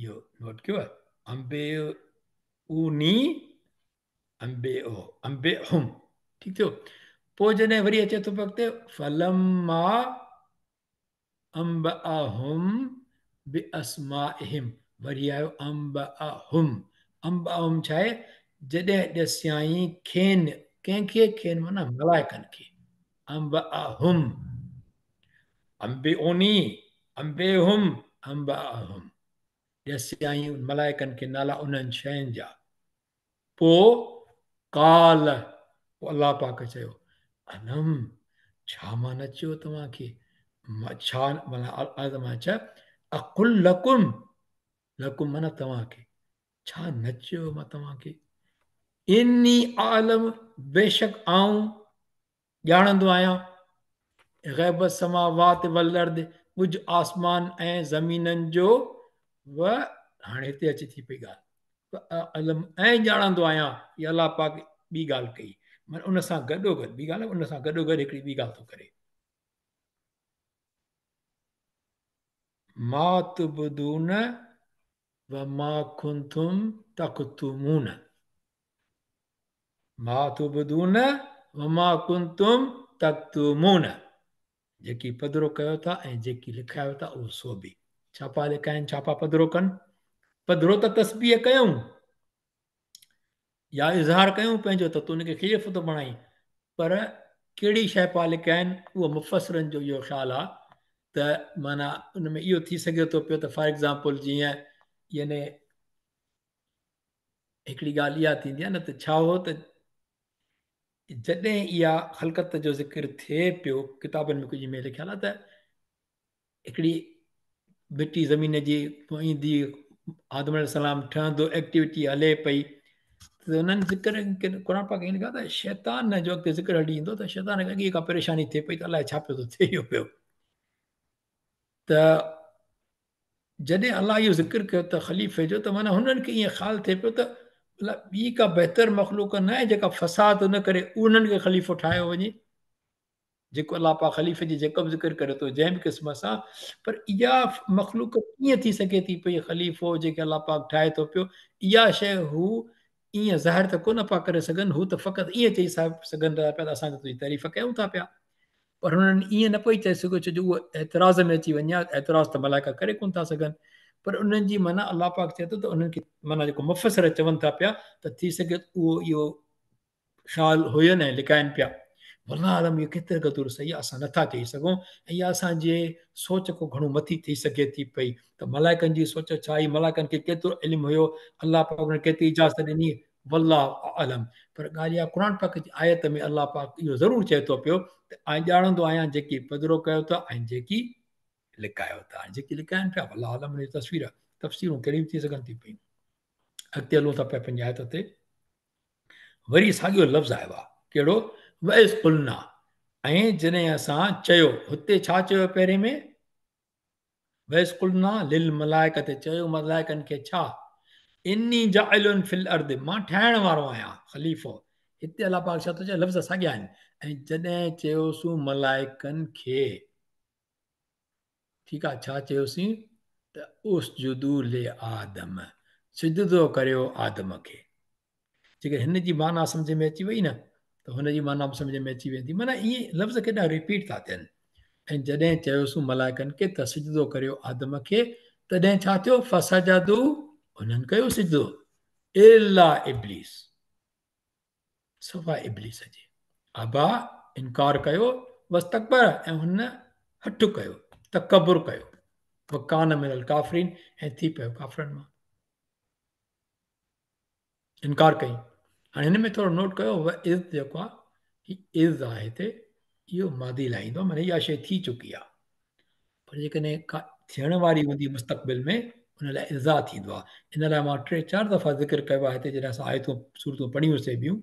اهو نوٽ ڪيو انبئوني انبئو انبئهم ٺيڪ ٿيو پوء جڏهن وري اچي ٿو اڳتي فلما انبئهم باسمائهم وري آيو انبئهم انبئهم ڇا آهي جڏهن ڏسيائين کين ڪنهن کي کين معنيٰ ملائڪن کي انبئهم انبئوني انبئهم انبئهم ڏسيائين ملائڪن کي نالا انهن شين جا پوء قال، پوء الله پاڪ چيو، الم، ڇا مان نه چيو توهان کي، ڇا معنيٰ عرض مان ڇا، اقل لڪم، لڪم معنيٰ توهان کي، ڇا نه چيو مان توهان کي، اني اعلم، بيشڪ آئون ڄاڻندو آهيان، غيب السماوات والارض، ڳجهه آسمان ۽ زمينن جو، و هاڻي هتي اچي ٿي پئي ڳالهه، واعلم ۽ ڄاڻندو آهيان، هي الله پاڪ ٻي ڳالهه ڪئي، معنيٰ ان سان گڏوگڏ ٻي ڳالهه ان سان گڏوگڏ هڪڙي ٻي ڳالهه ٿو ڪري. ما تبدون وما ڪنتم تڪتمون. ما تبدون وما ڪنتم تڪتمون جيڪي پڌرو ڪيو ٿا ۽ جيڪي لکايو ٿا اهو سو به. ڇا پيا لکائن ڇا پيا پڌرو ڪن؟ پڌرو ته تسبيح ڪيائون يا اظهار ڪيائون پنهنجو ته تون ان کي خليفو ٿو بڻائين پر ڪهڙي شيء پيا لکائن اهو مفسرن جو اهو خيال آهي ته معنيٰ ان ۾ اهو ٿي سگهي ٿو پيو ته فار ايگزامپل جيئن يعني هڪڙي ڳالهه اها ٿيندي آهي نه ته ڇا هو ته جڏهن اها خلقت جو ذڪر ٿئي پيو ڪتابن ۾ ڪجهه ۾ لکيل آهي ته هڪڙي مٽي زمين جي ايندي آدم عليه السلام ٺهندو ايڪٽيوٽي هلي پئي ته انهن ذڪر قرآن پاڪ ائين لکيو ته شيطان جو اڳتي ذڪر هلي ايندو ته شيطان کي اڳي کان پريشاني ٿئي پئي ته الائي ڇا پيو ٿو ٿئي اهو پيو ته جڏهن الله اهو ذڪر ڪيو ته خليفي جو ته معنيٰ هنن کي ائين خيال ٿئي پيو ته مطلب ٻي ڪا بهتر مخلوق نه آهي جيڪا فساد نه ڪري انهن کي خليفو ٺاهيو وڃي جيڪو الله پاڪ خليفي جي جيڪو به ذڪر ڪري ٿو جنهن به قسم سان پر اها مخلوق ڪيئن ٿي سگهي ٿي پئي خليفو جيڪي الله پاڪ ٺاهي ٿو پيو اها شيء هو ائين ظاهر ته ڪونه پيا ڪري سگهن، هو ته فقط ائين چئي سگهن ٿا پيا ته اسان ته تنهنجي تعريف ڪيون ٿا پيا. پر هنن ائين نه پئي چئي سگهيو ڇو جو اهو اعتراض ۾ اچي وڃي ها، اعتراض ته ملائڪا ڪري ڪونه ٿا سگهن. پر انهن جي معنيٰ الله پاڪ چئي ٿو ته انهن کي معنيٰ جيڪو مفسر چون ٿا پيا ته ٿي سگهي ٿو اهو اهو خيال هين ۽ لڪائن پيا. والله اعلم اهو ڪيتري قدر صحيح آهي اسان نٿا چئي سگهون ۽ اها اسان جي سوچ کان گهڻو مٿي ٿي سگهي ٿي پئي ته ملائڪن جي سوچ ڇا هئي ملائڪن کي ڪيترو علم هيو الله پاڪ انهن کي ڪيتري اجازت ڏني والله اعلم پر ڳالهه اها قرآن پاڪ جي آيت ۾ الله پاڪ اهو ضرور چئي ٿو پيو ته آء ڄاڻندو آهيان جيڪي پڌرو ڪيو ٿا ۽ جيڪي لڪايو ٿا جيڪي لڪائن پيا والله اعلم ان جي تصوير تفسيرون ڪهڙيون به ٿي سگهن ٿيون پيون اڳتي هلون ٿا پيا پنهنجي آيت تي وري ساڳيو لفظ آيو آهي ڪهڙو؟ واذ قلنا ۽ جڏهن اسان چيو، هتي ڇا چيو پهرين ۾؟ واذ قلنا للملائڪة چيو ملائڪن کي ڇا؟ اني جاعل في الارض مان ٺاهڻ وارو آهيان خليفو. هتي الله پاڪ ڇا ٿو چئي؟ لفظ ساڳيا آهن. ۽ جڏهن چيوسون ملائڪن کي، ٺيڪ آهي، ڇا چيوسين ته اسجدوا لآدم سجدو ڪريو آدم کي. جيڪڏهن هن جي معنيٰ سمجهه ۾ اچي وئي نه ته هن جي معنيٰ به سمجهه ۾ اچي ويندي. معنيٰ ائين لفظ ڪيڏا رپيٽ ٿا ٿين. ۽ جڏهن چيوسون ملائڪن کي ته سجدو ڪريو آدم کي تڏهن ڇا ٿيو؟ فسجدوا انهن ڪيو سجدو الا ابليس سواء ابليس جي. ابا انڪار ڪيو واستڪبر ۽ هن هٺ ڪيو تڪبر ڪيو وڪان من الڪافرين ۽ ٿي پيو ڪافرن مان. انڪار ڪئي. هاڻي هن ۾ ٿورو نوٽ ڪيو و اذ جيڪو آهي هي اذ آهي هتي اهو ماضي لاء ايندو معنيٰ اها شيء ٿي چڪي آهي پر جيڪڏهن ڪا ٿيڻ واري هوندي مستقبل ۾ ان لاء اذا ٿيندو آهي ان لاء مان ٽي چار دفعا ذڪر ڪيو آهي هتي جڏهن اسان آيتون سورتون پڙهيون سي ٻيون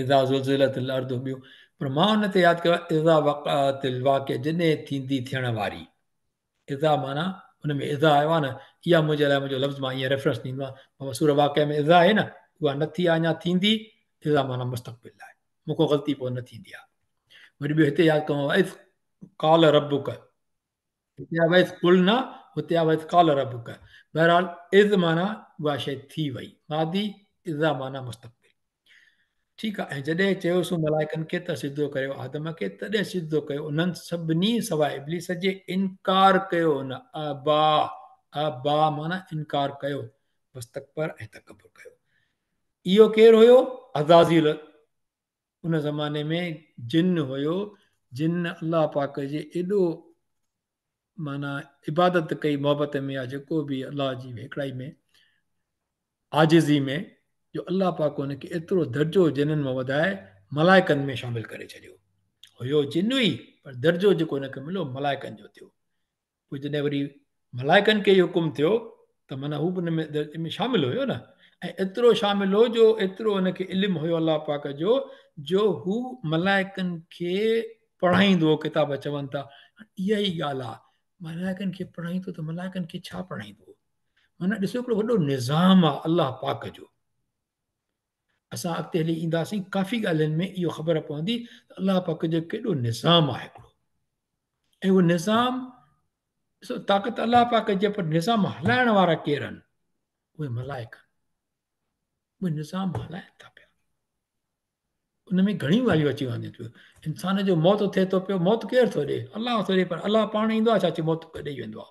اذا زلزلت الارض ٻيون پر مان ان تي ياد ڪيو اذا وقعت الواقعه جڏهن ٿيندي ٿيڻ واري اذا معنيٰ ان ۾ اذا آيو آهي نه اها منهنجي لاء منهنجو لفظ مان ائين ريفرنس ڏيندو آهيان بابا سوره واقعه ۾ اذا آهي نه اها نه ٿي آهي اڃا ٿيندي اذا معنيٰ مستقبل آهي مون کان غلطي پوء نه ٿيندي آهي وري ٻيو هتي ياد ڪيو اذ قال ربک هتي آهي واذ قلنا هتي آهي واذ قال ربک بهرحال اذ معنيٰ اها شيء ٿي وئي ماضي اذا معنيٰ مستقبل ٺيڪ آ ۽ جڏهن چيوسون ملائڪن کي ته سجدو ڪريو آدم کي تڏهن سجدو ڪيو انهن سڀني سواء ابليس جي انڪار ڪيو ان ابا ابا معنيٰ انڪار ڪيو واستڪبر ۽ تڪبر ڪيو اهو ڪير هيو عزازيل ان زماني ۾ جن هيو جن الله پاڪ جي ايڏو معنيٰ عبادت ڪئي محبت ۾ يا جيڪو به الله جي هيڪڙائي ۾ عاجزي ۾ جو الله پاڪ ان کي ايترو درجو جنن مان وڌائي ملائڪن ۾ شامل ڪري ڇڏيو. هيو جن ئي پر درجو جيڪو ان کي مليو ملائڪن جو ٿيو. پوء جڏهن وري ملائڪن کي اهو حڪم ٿيو ته معنيٰ هو به ان ۾ درجي ۾ شامل هيو نه ۽ ايترو شامل هو جو ايترو ان کي علم هيو الله پاڪ جو جو هو ملائڪن کي پڙهائيندو هو ڪتاب چون ٿا. اها ئي ڳالهه آهي ملائڪن کي پڙهائيندو ته ملائڪن کي ڇا پڙهائيندو هو؟ معنيٰ ڏسو هڪڙو وڏو نظام آ الله پاڪ جو. اسان اڳتي هلي اينداسين ڪافي ڳالهين ۾ اهو خبر پوندي ته الله پاڪ جو ڪيڏو نظام آ هڪڙو ۽ اهو نظام ڏسو طاقت الله پاڪ جي پر نظام هلائڻ وارا ڪير آهن؟ اهي ملائڪ آهن. اهي نظام هلائن ٿا پيا. ان ۾ گهڻيون ڳالهيون اچي وڃن ٿيون. انسان جو موت ٿئي ٿو پيو موت ڪير ٿو ڏي؟ الله ٿو ڏي پر الله پاڻ ايندو آ ڇا چي موت ڏئي ويندو آ.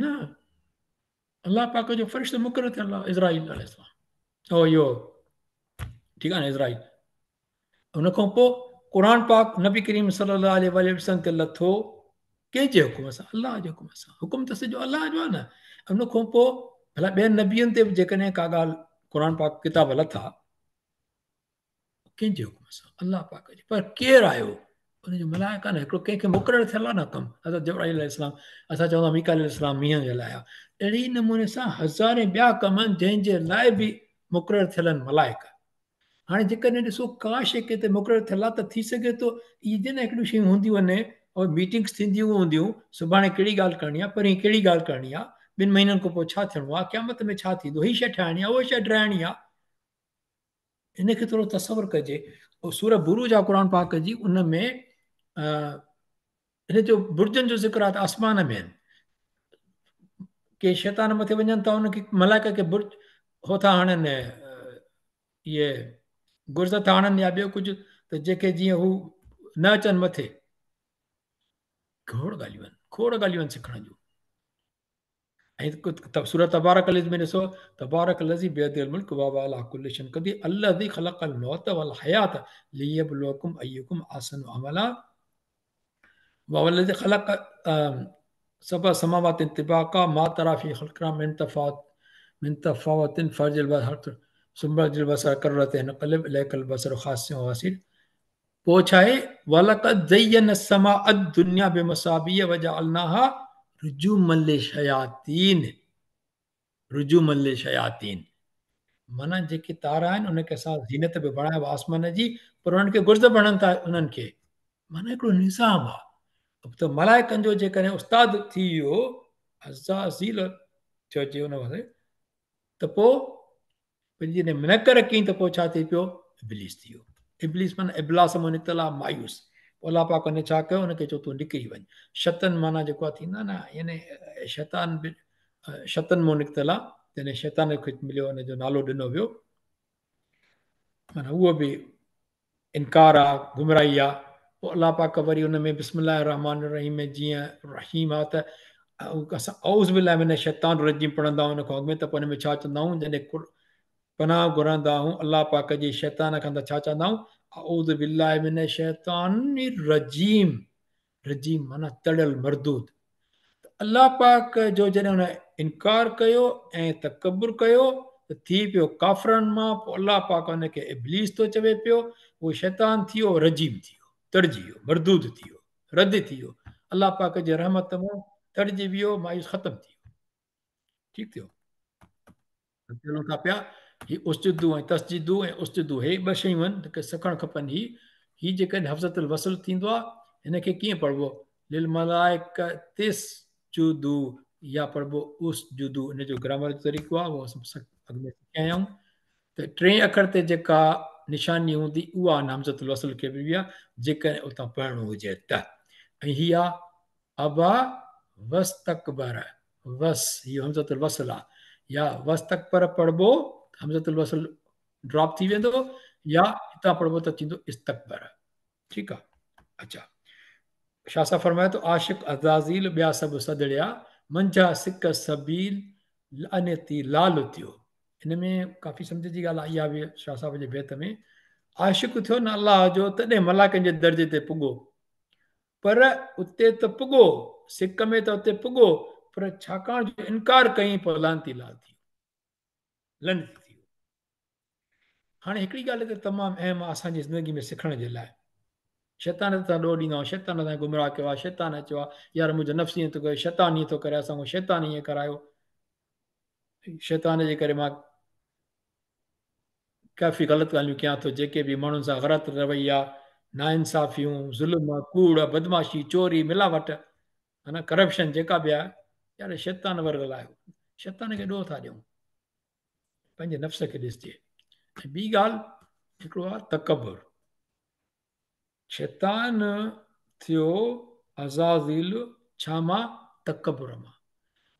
نه الله پاڪ جو فرشتو مقرر ٿيل آهي عزرائيل عليه السلام او اهو ٺيڪ آهي نه عزرائيل ان کان پوء قرآن پاڪ نبي ڪريم صلي الله عليه وآله وسلم تي لٿو ڪنهن جي حڪم سان الله جي حڪم سان حڪم ته سڄو الله جو آهي نه ان کان پوء ڀلا ٻين نبين تي به جيڪڏهن ڪا ڳالهه قرآن پاڪ ڪتاب لٿا ڪنهن جي حڪم سان؟ الله پاڪ جي. پر ڪير آيو؟ ان جو ملائڪ نه هڪڙو ڪنهن کي مقرر ٿيل آهي نه ڪم. حضرت جبرائيل عليه السلام اسان چوندا ميڪائيل عليه السلام مينهن جي لاء آيا. اهڙي نموني سان هزارين ٻيا ڪم آهن جنهن جي لاء به مقرر ٿيل آهن ملائڪ. هاڻي جيڪڏهن ڏسو ڪا شيء ڪنهن تي مقرر ٿيل آهي ته ٿي سگهي ٿو اهي جن هڪڙيون شيون هونديون آهن اهي ميٽنگس ٿينديون هونديون سڀاڻي ڪهڙي ڳالهه ڪرڻي آهي پرين ڪهڙي ڳالهه ڪرڻي آهي ٻن مهينن کان پوء ڇا ٿيڻو آهي قيامت ۾ ڇا ٿيندو هي شيء ٺاهڻي آهي اها شيء ڊاهڻي آهي ان کي ٿورو تصور ڪجي سوره بروج آ قرآن پاڪ جي ان ۾ ان جو برجن جو ذڪر آ ته آسمان ۾ آهن ڪي شيطان مٿي وڃن ٿا ان کي ملائڪ کي برج هو ٿا هڻن اهي گرز ٿا هڻن يا ٻيو ڪجهه ته جيڪي جيئن هو نه اچن مٿي کوڙ ڳالهيون آهن کوڙ ڳالهيون آهن سکڻ جون ۽ سورة تبارڪ الذي ۾ ڏسو تبارڪ الذي بيده الملڪ وهو على كل شيء قدير الذي خلق الموت والحياة ليبلوكم ايكم احسن عملا وهو الذي خلق سبع سماوات طباقا ما ترى في خلق من تفاوت من تفاوت فرج البصر ثم ارجع البصر كرتين ينقلب اليك البصر خاسئا وهو حسير پوء ڇا آهي؟ ولقد زينا السماء الدنيا بمصابيح وجعلناها رجوما للشياطين رجوما للشياطين معنيٰ جيڪي تارا آهن ان کي اسان زينت به بڻايو آسمان جي، پر انهن کي گرز به هڻن ٿا انهن کي. معنيٰ هڪڙو نظام آهي. ته ملائڪن جو جيڪڏهن استاد ٿي ويو عزازيل ٿيو اچي ان وقت ته پوء جڏهن منڪر ڪئين ته پوء ڇا ٿي پيو؟ ابليس ٿي ويو. ابليس معنيٰ ابلاس مان نڪتل آهي مايوس. پوء الله پاڪ ان ڇا ڪيو؟ ان کي چيو تون نڪري وڃ. شطن معنيٰ جيڪو آهي ٿيندا نه يعني شيطان به شطن مان نڪتل آهي جڏهن شيطان کي مليو ان جو نالو ڏنو ويو. معنيٰ اهو به انڪار آ گمراهي آ پوء الله پاڪ وري ان ۾ بسم الله الرحمن الرحيم ۾ جيئن رحيم آ ته اسان اعوذ بالله من الشيطان الرجيم پڙهندا آهيون ان کان اڳ ۾ ته پوء ان ۾ ڇا چوندا آهيون جڏهن پناهه گهرندا آهيون الله پاڪ جي شيطان کان ته ڇا چوندا آهيون اعوذ بالله من الشيطان الرجيم رجيم معنيٰ تڙيل مردود. ته الله پاڪ جو جڏهن هن انڪار ڪيو ۽ تڪبر ڪيو ته ٿي پيو ڪافرن مان، پوء الله پاڪ ان کي ابليس ٿو چوي پيو، اهو شيطان ٿي ويو، رجيم ٿي ويو، تڙجي ويو، مردود ٿي ويو، رد ٿي ويو، الله پاڪ جي رحمت مان تڙجي ويو، مايوس ختم ٿي ويو. ٺيڪ ٿيو. چلون ٿا پيا هي اسجدو ۽ تسجدو ۽ اسجدو هي ٻه شيون آهن جيڪي سکڻ کپن هي هي جيڪڏهن همزة الوصل ٿيندو آهي هن کي ڪيئن پڙهبو للملائڪة اسجدو يا پڙهبو اسجدو ان جو گرامر جو طريقو آهي اهو اسان اڳ ۾ سکيا آهيون ته ٽئين اکر تي جيڪا نشاني هوندي اها ان همزة الوصل کي به آهي جيڪڏهن اتان پڙهڻو هجي ته ۽ هي آهي ابا واستڪبر وس هي همزة الوصل آ يا واستڪبر پڙهبو همزة الوصل ڊراپ ٿي ويندو يا هتان پڙهبو ته ٿيندو استڪبر ٺيڪ آ اچھا شاھ صاحب فرمايو ته عاشق عزازيل ٻيا سڀ سدڙيا منجھا سڪ سبيل لعنتي لال ٿيو ان ۾ ڪافي سمجھ جي ڳالهه آئي آهي شاھ صاحب جي بيت ۾ عاشق ٿيو نه الله جو تڏهن ملائڪن جي درجي تي پڳو پر اتي ته پڳو، سڪ ۾ ته اتي پڳو، پر ڇاڪاڻ جو انڪار ڪيائين پوء لعنتي لال ٿي ويو. لعنتي ٿي ويو. هاڻي هڪڙي ڳالهه هتي تمام اهم آهي اسان جي زندگي ۾ سکڻ جي لاء. شيطان تي اسان ڏوهه ڏيندا آهيون، شيطان اسان کي گمراهه ڪيو آهي، شيطان چيو آهي يار منهنجو نفس ائين ٿو ڪري، شيطان ائين ٿو ڪري، اسان کان شيطان ائين ڪرايو. شيطان جي ڪري مان ڪافي غلط ڳالهيون ڪيان ٿو جيڪي به ماڻهن سان غلط رويا، ناانصافيون، ظلم، ڪوڙ، بدمعاشي، چوري، ملاوٽ، ها نه ڪرپشن جيڪا به آهي يار شيطان ورغلايو شيطان کي ڏوهه ٿا ڏيون پنهنجي نفس کي ڏسجي ۽ ٻي ڳالهه هڪڙو آهي تڪبر شيطان ٿيو عزازيل ڇا مان؟ تڪبر مان.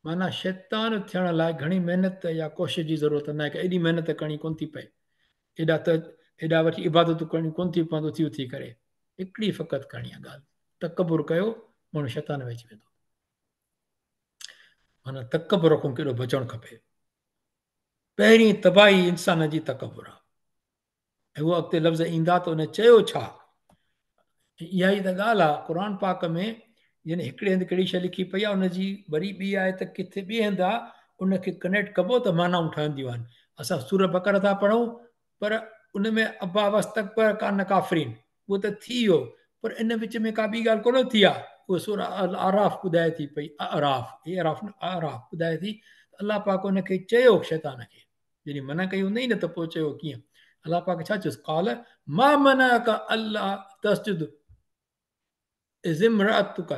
معنيٰ شيطان ٿيڻ لاء گهڻي محنت يا ڪوشش جي ضرورت ناهي ڪا ايڏي محنت ڪرڻي ڪونه ٿي پئي. ايڏا ته ايڏا وٺي عبادتون ڪرڻيون ڪونه ٿي پون اٿي اٿي ڪري. هڪڙي فقط ڪرڻي آهي ڳالهه تڪبر ڪيو ماڻهو شيطان ۾ اچي ويندو. معنيٰ تڪبر کان ڪيڏو بچڻ کپي. پهرين تباهي انسان جي تڪبر آهي. ۽ اهو اڳتي لفظ ايندا ته ان چيو ڇا؟ اها ئي ته ڳالهه آهي قرآن پاڪ ۾ يعني هڪڙي هنڌ ڪهڙي شيء لکي پئي آهي ان جي وري ٻي آيت ڪٿي ٻئي هنڌ آهي ان کي ڪنيڪٽ ڪبو ته معنائون ٺهنديون آهن اسان سورة بقره ٿا پڙهون پر ان ۾ ابا واستڪبر ڪان ڪافرين اهو ته ٿي ويو پر ان وچ ۾ ڪا ٻي ڳالهه ڪونه ٿي آهي اهو سورة الاعراف ٻڌائي ٿي پئي اعراف اعراف نه اعراف ٻڌائي ٿي الله پاڪ ان کي چيو شيطان کي جڏهن منع ڪئي هوندئي نه ته پوء چيو ڪيئن؟ الله پاڪ ڇا چيس؟ قال ما منعک الا تسجد اذ امرأتک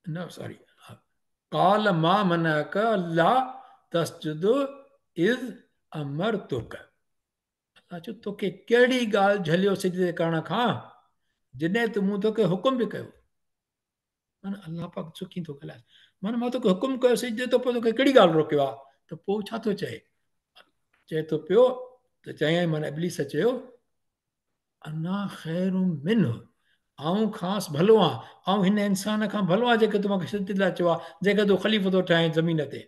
نه سوري قال ما منعک الا تسجد اذ امرتک الله چيو توکي ڪهڙي ڳالهه جهليو سجدي ڪرڻ کان جڏهن ته مون توکي حڪم به ڪيو معنيٰ الله پاڪ ڏسو ڪيئن ٿو ڳالهائي معنيٰ مان توکي حڪم ڪيو سجدي ته پوء توکي ڪهڙي ڳالهه روڪيو آهي ته پوء ڇا ٿو چئي چئي ٿو پيو ته چيائين معنيٰ ابليس چيو انا خير منه آئون کانس ڀلو آهيان آئون هن انسان کان ڀلو آهيان جيڪي تو مونکي سجدي لاء چيو آهي جيڪي تو خليفو ٿو ٺاهين زمين تي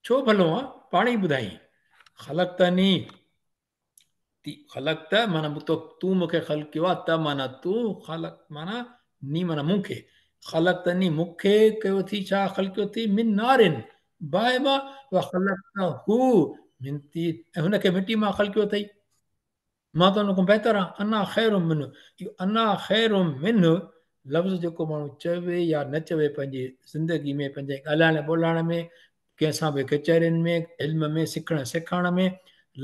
ڇو ڀلو آهيان پاڻ ئي ٻڌائين خلقتني خلقت معنيٰ تو تون مون کي خلق ڪيو آهي ته معنيٰ تون خلق معنيٰ ني معنيٰ مون کي خلقتني مون کي ڪيو ٿي ڇا خلقيو ٿي من نارن باهه مان وخلقته من طين ۽ هن کي مٽي مان خلقيو اٿئي مان ته ان کان بهتر آهيان انا خير منه اهو انا خير منه لفظ جيڪو ماڻهو چوي يا نه چوي پنهنجي زندگي ۾ پنهنجي ڳالهائڻ ٻولهائڻ ۾ ڪنهن سان به ڪچهرين ۾، علم ۾، سکڻ سيکارڻ ۾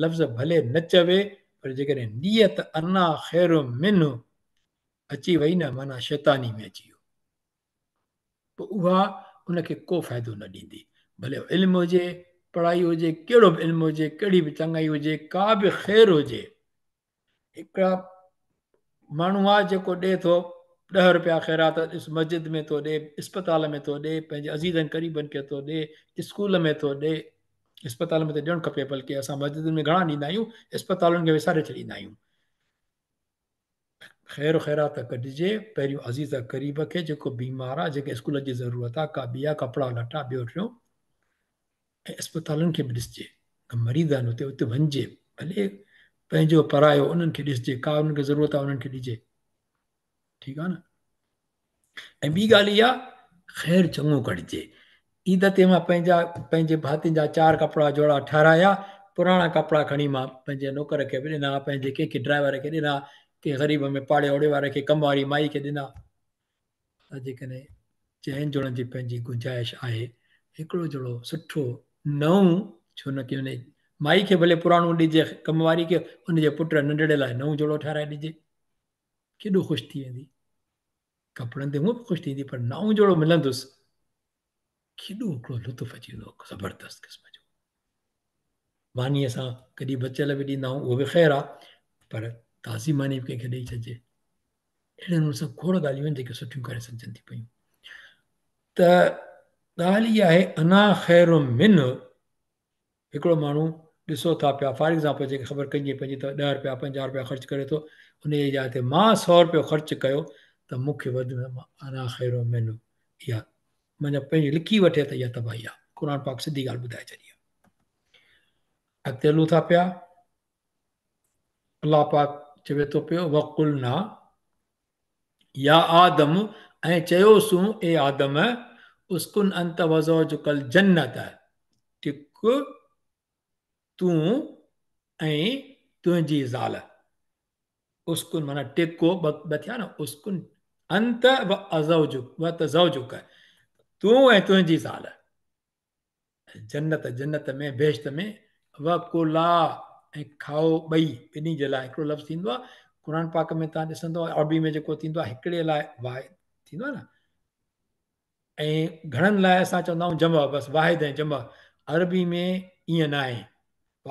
لفظ ڀلي نه چوي پر جيڪڏهن نيت انا خير منه اچي وئي نه معنيٰ شيطاني ۾ اچي ويو پوء اها ان کي ڪو فائدو نه ڏيندي. ڀلي علم هجي، پڙهائي هجي، ڪهڙو به علم هجي، ڪهڙي به چڱائي هجي، ڪا به خير هجي. هڪڙا ماڻهو آ جيڪو ڏي ٿو 10 روپيا خيرات ڏس مسجد ۾ ٿو ڏي، اسپتال ۾ ٿو ڏي، پنهنجي عزيزن قريبن کي ٿو ڏي، اسڪول ۾ ٿو ڏي. اسپتال ۾ ته ڏيڻ کپي بلڪه اسان مسجدن ۾ گهڻا ڏيندا آهيون، اسپتالن کي وساري ڇڏيندا آهيون. خير خيرات ڪڍجي پهريون عزيز قريب کي جيڪو بيمار آ، جنهن کي اسڪول جي ضرورت آ، ڪا ٻي آ، ڪپڙا لٽا ٻيو ٽيون. ۽ اسپتالن کي به ڏسجي ته مريض آهن اتي اتي وڃجي ڀلي پنهنجو پرايو انهن کي ڏسجي ڪا انهن کي ضرورت آهي انهن کي ڏجي ٺيڪ آهي نه ۽ ٻي ڳالهه اها خير چڱو ڪڍجي عيد تي مان پنهنجا پنهنجي ڀاتين جا 4 ڪپڙا جوڙا ٺهرايا پراڻا ڪپڙا کڻي مان پنهنجي نوڪر کي به ڏنا پنهنجي ڪنهن کي ڊرائيور کي ڏنا ڪنهن غريب ۾ پاڙي اوڙي واري کي ڪم واري مائي کي ڏنا. جيڪڏهن چئن جوڙن جي پنهنجي گنجائش آهي، هڪڙو جوڙو سٺو نئون ڇو نه ڪي ان مائي کي ڀلي پراڻو ڏجي ڪم واري کي ان جي پٽ ننڍڙي لاء نئون جوڙو ٺهرائي ڏجي ڪيڏو خوش ٿي ويندي. ڪپڙن تي هونء به خوش ٿيندي پر نئون جوڙو ملندس ڪيڏو هڪڙو لطف اچي ويندو زبردست قسم جو. مانيء سان ڪڏهن بچيل به ڏيندا آهيون اهو به خير آهي پر تازي ماني به ڪنهن کي ڏئي ڇڏجي. اهڙي نموني سان کوڙ ڳالهيون آهن جيڪي سٺيون ڪري سگهجن ٿي پيون. ته ڳالهه اها آهي انا خير منه هڪڙو ماڻهو ڏسو ٿا پيا فار ايگزامپل جيڪي خبر ڪنهن جي پنهنجي ته 10 روپيا 50 روپيا خرچ ڪري ٿو ان جي جاء تي مان 100 روپيو خرچ ڪيو ته مون کي وڌ ۾ انا خير منه اها معنيٰ پنهنجي لکي وٺي ته اها تباهي آهي. قرآن پاڪ سڌي ڳالهه ٻڌائي ڇڏي آهي. اڳتي هلون ٿا پيا. الله پاڪ چوي ٿو پيو وقلنا يا آدم ۽ چيوسون اي آدم اسڪن انت وزوجک الجنت ٽڪ تون ۽ تنهنجي زال. اسڪن معنيٰ ٽڪو ٻه ٿيا نه اسڪن انت و ازوجک و تزوجک تون ۽ تنهنجي زال جنت جنت ۾ بهشت ۾ وڪلا ۽ کائو ٻئي ٻنهي جي لاء هڪڙو لفظ ٿيندو آهي قرآن پاڪ ۾ تان ڏسندو عربي ۾ جيڪو ٿيندو آهي هڪڙي لاء واحد ٿيندو آهي نه ۽ گهڻن لاء اسان چوندا آهيون جمع بس واحد ۽ جمع عربي ۾ ائين نه آهي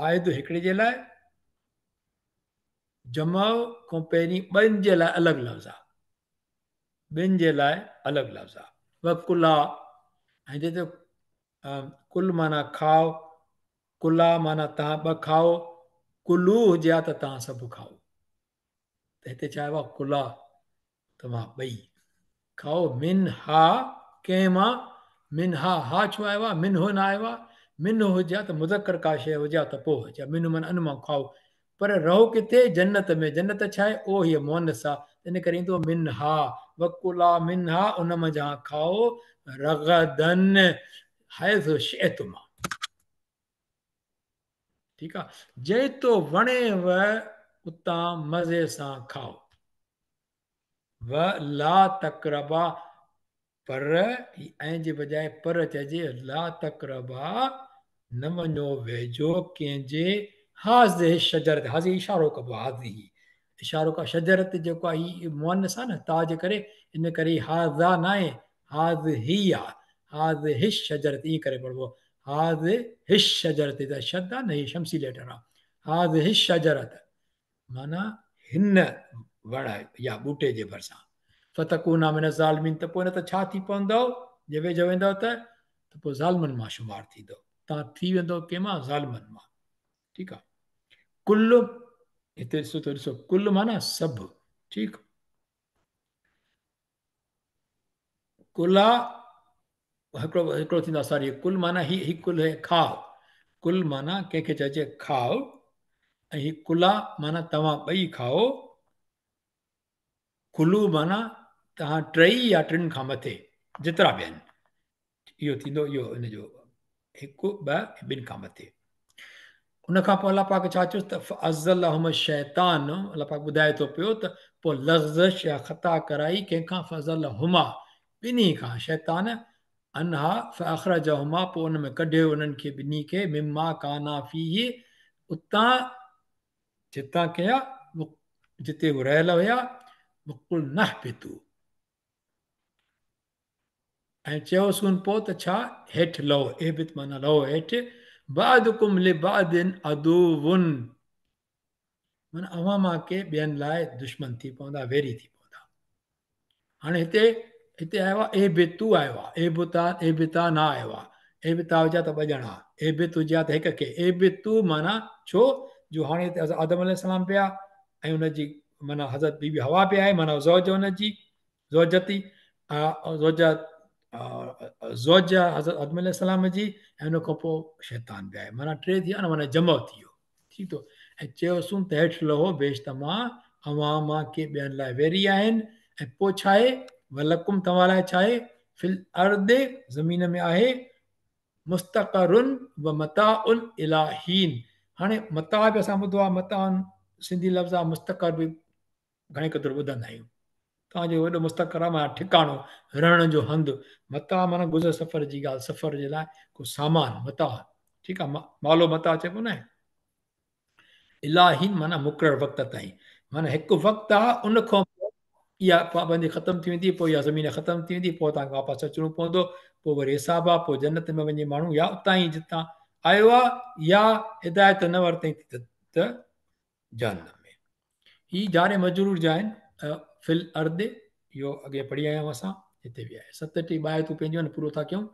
واحد هڪڙي جي لاء جمع کان پهرين ٻن جي لاء الڳ لفظ آ ٻن جي لاء الڳ لفظ آ وڪلا ۽ جتي ڪل معنيٰ کائو ڪلا معنيٰ تان ٻه کائو ڪلو هجي ها ته تان سڀ کائو ته هتي ڇا آيو آ ڪلا توهان ٻئي کائو منها ڪنهن مان منها ها ڇو آيو آ منه نه آيو آ منه هجي ها ته مذڪر ڪا شيء هجي ها ته پوء هجي ها منه معنيٰ ان مان کائو پر رهو ڪٿي جنت ۾ جنت ڇا آهي او هيء مؤنث آ ان ڪري ايندو منها وڪلا منها ان منجهان کائو رغدا حيث شئتما ٺيڪ آ جيتو وڻيو اتان مزي سان کائو و لا تقربا پر هي ۽ جي بجاء پر چئجي لا تقربا نه وڃو ويجهو ڪنهن جي هذه الشجرة هذه اشارو ڪبو هذه اشارو ڪا شجرت جيڪو آهي هي مؤنث آهي نه تا جي ڪري ان ڪري هذا ناهي هذه آ هذه الشجرة ائين ڪري پڙهبو هذه الشجرة ته شد آ نه هي شمسي ليٽر آ هذه الشجرة معنيٰ هن وڻ يا ٻوٽي جي ڀرسان فتڪونا من الظالمين ته پوء نه ته ڇا ٿي پوندؤ جي ويجهو ويندؤ ته ته پوء ظالمن مان شمار ٿيندؤ تان ٿي ويندؤ ڪنهن مان ظالمن مان ٺيڪ آ ڪل هتي ڏسو ته ڏسو ڪل معنيٰ سڀ ٺيڪ ڪلا هڪڙو هڪڙو ٿيندو آهي ساري ڪل معنيٰ هي هي ڪل هي کائو ڪل معنيٰ ڪنهن کي چئجي کائو ۽ هي ڪلا معنيٰ توهان ٻئي کائو ڪلو معنيٰ توهان ٽئي يا ٽن کان مٿي جيترا به آهن اهو ٿيندو اهو ان جو هڪ ٻه ۽ ٻن کان مٿي ان کان پوء الله پاڪ ڇا چيو ته فازلهما الشيطان الله پاڪ ٻڌائي ٿو پيو ته پوء لغزش يا خطا ڪرائي ڪنهن کان فازلهما ٻنهي کان شيطان عنها فاخرجهما پوء ان ۾ ڪڍيو انهن کي ٻنهي کي مما ڪانا فيه اتان جتان ڪيا جتي هو رهيل هيا وقلنا اهبطوا ۽ چيوسون پوء ته ڇا هيٺ لهو اهبط معنيٰ لهو هيٺ بعضڪم لبعض عدو معنيٰ اوهان مان ڪي ٻين لاء دشمن ٿي پوندا، ويري ٿي پوندا. هاڻي هتي هتي آيو آهي اهبطوا آيو آهي، اهبطا اهبطا نه آيو آهي. اهبطا هجي ها ته ٻه ڄڻا، اهبط هجي ها ته هڪ کي. اهبطوا معنيٰ ڇو جو هاڻي هتي حضرت آدم عليه السلام به آهي ۽ ان جي معنيٰ حضرت بي بي حوا به آهي معنيٰ زوج ان جي زوجتي زوجه زوجه حضرت آدم عليه السلام جي ۽ ان کان پوء شيطان به آهي معنيٰ ٽي ٿي ويا نه معنيٰ جمع ٿي ويو ٺيڪ ٿو ۽ چيوسون ته هيٺ لهو بهشت مان اوهان مان ڪي ٻين لاء ويري آهن ۽ پوء ڇا آهي ولڪم توهان لاء ڇا آهي في الارض زمين ۾ آهي مستقر و متاع الي حين هاڻي متاع به اسان ٻڌو آهي متاع سنڌي لفظ آهي مستقر به گهڻي قدر ٻڌندا آهيون. توهان جو وڏو مستقر آهي معنيٰ ٺڪاڻو، رهڻ جو هنڌ، متاع معنيٰ گذر سفر جي ڳالهه، سفر جي لاء ڪو سامان، متاع، ٺيڪ آهي، مال و متاع چئبو ناهي. الي حين معنيٰ مقرر وقت تائين، معنيٰ هڪ وقت آهي ان کان پوء اها پابندي ختم ٿي ويندي، پوء اها زمين ختم ٿي ويندي، پوء توهان کي واپس اچڻو پوندو، پوء وري حساب آهي، پوء جنت ۾ وڃي ماڻهو يا اتان ئي جتان آيو آهي يا هدايت نه ورتائين ته جهنم ۾. هي جار مجرور جا آهن في الارض اهو اڳي پڙهي آيا آهيون اسان هتي به آهي ست ٽي ٻه آيتون پنهنجون آهن پورو ٿا ڪيون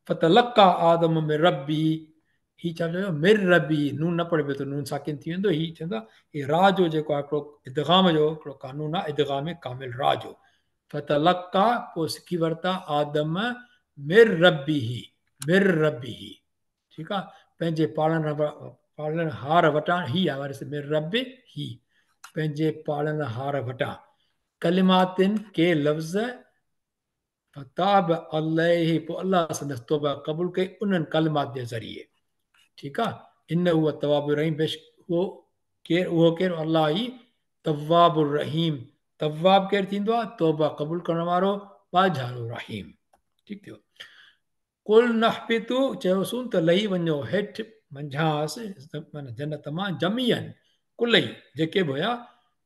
فتلقا آدم من ربه هي ڇا چيو من ربه نون نه پڙهبو ته نون ساڪن ٿي ويندو هي چوندا هي را جو جيڪو آهي هڪڙو ادغام جو هڪڙو قانون آهي ادغام ڪامل را جو فتلقا پوء سکي ورتا آدم من ربه من ربه ٺيڪ آ پنهنجي پالڻهار وٽان هي آ وارث من ربه پنهنجي پالڻهار وٽان ڪلماتن ڪي لفظ فتاب عليه پوء الله سندس توبه قبول ڪئي انهن ڪلمات جي ذريعي ٺيڪ آ انه هو التواب الرحيم بيشڪ اهو ڪير اهو ڪير الله ئي تواب الرحيم تواب ڪير ٿيندو آ توبه قبول ڪرڻ وارو ٻاجهارو رحيم ٺيڪ ٿيو قلنا اهبطوا چيوسون ته لهي وڃو هيٺ منجهانئس معنيٰ جنت مان جميعا ڪلئي جيڪي به هيا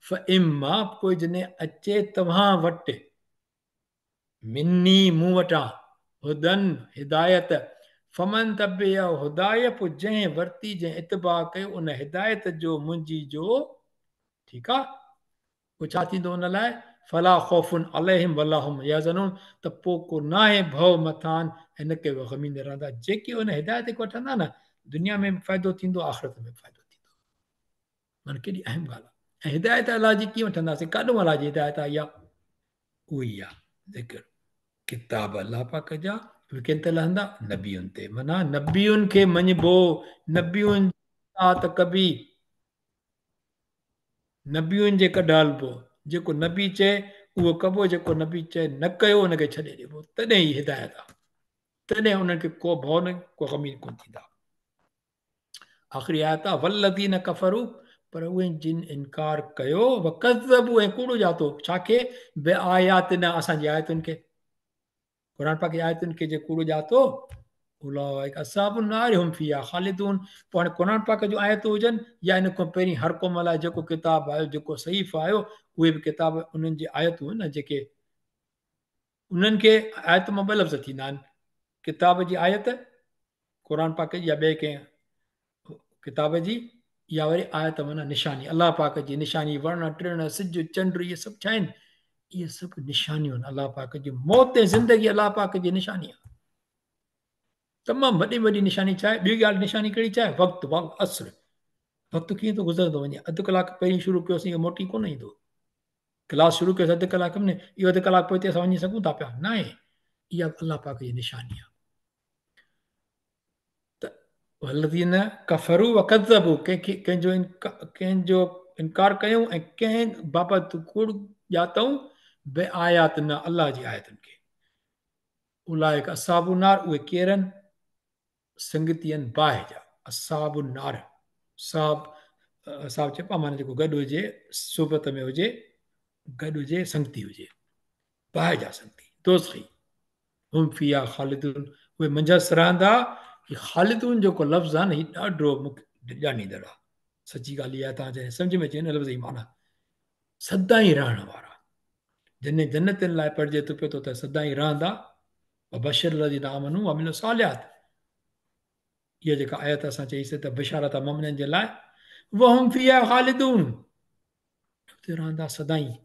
فاما پوء جڏهن اچي توهان وٽ مني مون وٽان هدي هدايت فمن تبع هداي پوء جنهن ورتي جنهن اتباع ڪيو ان هدايت جو منهنجي جو ٺيڪ آ پوء ڇا ٿيندو ان لاء؟ فلا خوف عليهم ولا هم يحزنون ته پوء ڪو ناهي ڀؤ مٿان ۽ نه ڪي اهي غميندا رهندا. جيڪي ان هدايت کي وٺندا نه دنيا ۾ به فائدو ٿيندو آخرت ۾ به فائدو ٿيندو. معنيٰ ڪيڏي اهم ڳالهه آهي. ۽ هدايت الله جي ڪيئن وٺنداسين؟ ڪاڏهون الله جي هدايت آئي آهي؟ اهو ئي آهي ذڪر ڪتاب الله پاڪ جا اهي ڪن تي لهندا؟ نبين تي. معنيٰ نبين کي مڃبو، نبين جي اطاعت ڪبي. نبين جي ڪڍ هلبو، جيڪو نبي چئي اهو ڪبو، جيڪو نبي چئي نه ڪيو ان کي ڇڏي ڏبو، تڏهن ئي هدايت آ، تڏهن انهن کي ڪو ڀؤ نه ڪو غمين ڪونه ٿيندا. آخري آيت آ والذين ڪفروا پر اهي جن انڪار ڪيو وڪذبوا ۽ ڪوڙو ڄاتو ڇا کي بآياتنا اسان جي آيتن کي قرآن پاڪ جي آيتن کي جي ڪوڙو ڄاتو اولئک اصحاب النار هم فيها خالدون پوء هاڻي قرآن پاڪ جون آيتون هجن يا ان کان پهرين هر قوم لاء جيڪو ڪتاب آيو جيڪو صحيفو آيو اهي به ڪتاب انهن جي آيتون آهن جيڪي انهن کي آيت مان ٻه لفظ ٿيندا آهن ڪتاب جي آيت قرآن پاڪ جي يا ٻئي ڪنهن ڪتاب جي يا وري آيت معنيٰ نشاني الله پاڪ جي نشاني وڻ ٽڻ سج چنڊ اهي سڀ ڇا آهن اهي سڀ نشانيون آهن الله پاڪ جي موت ۽ زندگي الله پاڪ جي نشاني آهي تمام وڏي وڏي نشاني ڇا آهي ٻي ڳالهه نشاني ڪهڙي ڇا آهي وقت والعصر وقت ڪيئن ٿو گذرندو وڃي اڌ ڪلاڪ پهرين شروع ڪيوسين موٽي ڪونه ايندو ڪلاس شروع ڪيوسين اڌ ڪلاڪ ۾ اهو اڌ ڪلاڪ پوئتي اسان وڃي سگهون ٿا پيا ناهي اها الله پاڪ جي نشاني آهي ته والذين ڪفروا وڪذبوا ڪنهن کي ڪنهن جو ڪنهن جو انڪار ڪيو ۽ ڪنهن بابت ڪوڙ ڄاتئون بآياتنا الله جي آيتن کي اولئک اصحاب النار اهي ڪير آهن سنگتي آهن باهه جا اصحاب النار صاحب صاحب چئبو آهي معنيٰ جيڪو گڏ هجي صحبت ۾ هجي گڏ هجي سنگتي هجي باهه جا سنگتي دوزخي. هم فيها خالدون اهي منجهس رهندا. هي خالدون جيڪو لفظ آهي نه هي ڏاڍو مون کي ڊڄانيندڙ آهي. سچي ڳالهه اها آهي توهان جڏهن سمجهه ۾ اچي نه لفظ جي معنيٰ سدائين رهڻ وارا. جڏهن جنتين لاء پڙهجي ٿو پيو ته اتي سدائين رهندا. وبشر الذين آمنوا وعملوا الصالحات اها جيڪا آيت اسان چئي سي ته بشارت آهي مؤمنن جي لاء وهم فيها خالدون اتي رهندا سدائين.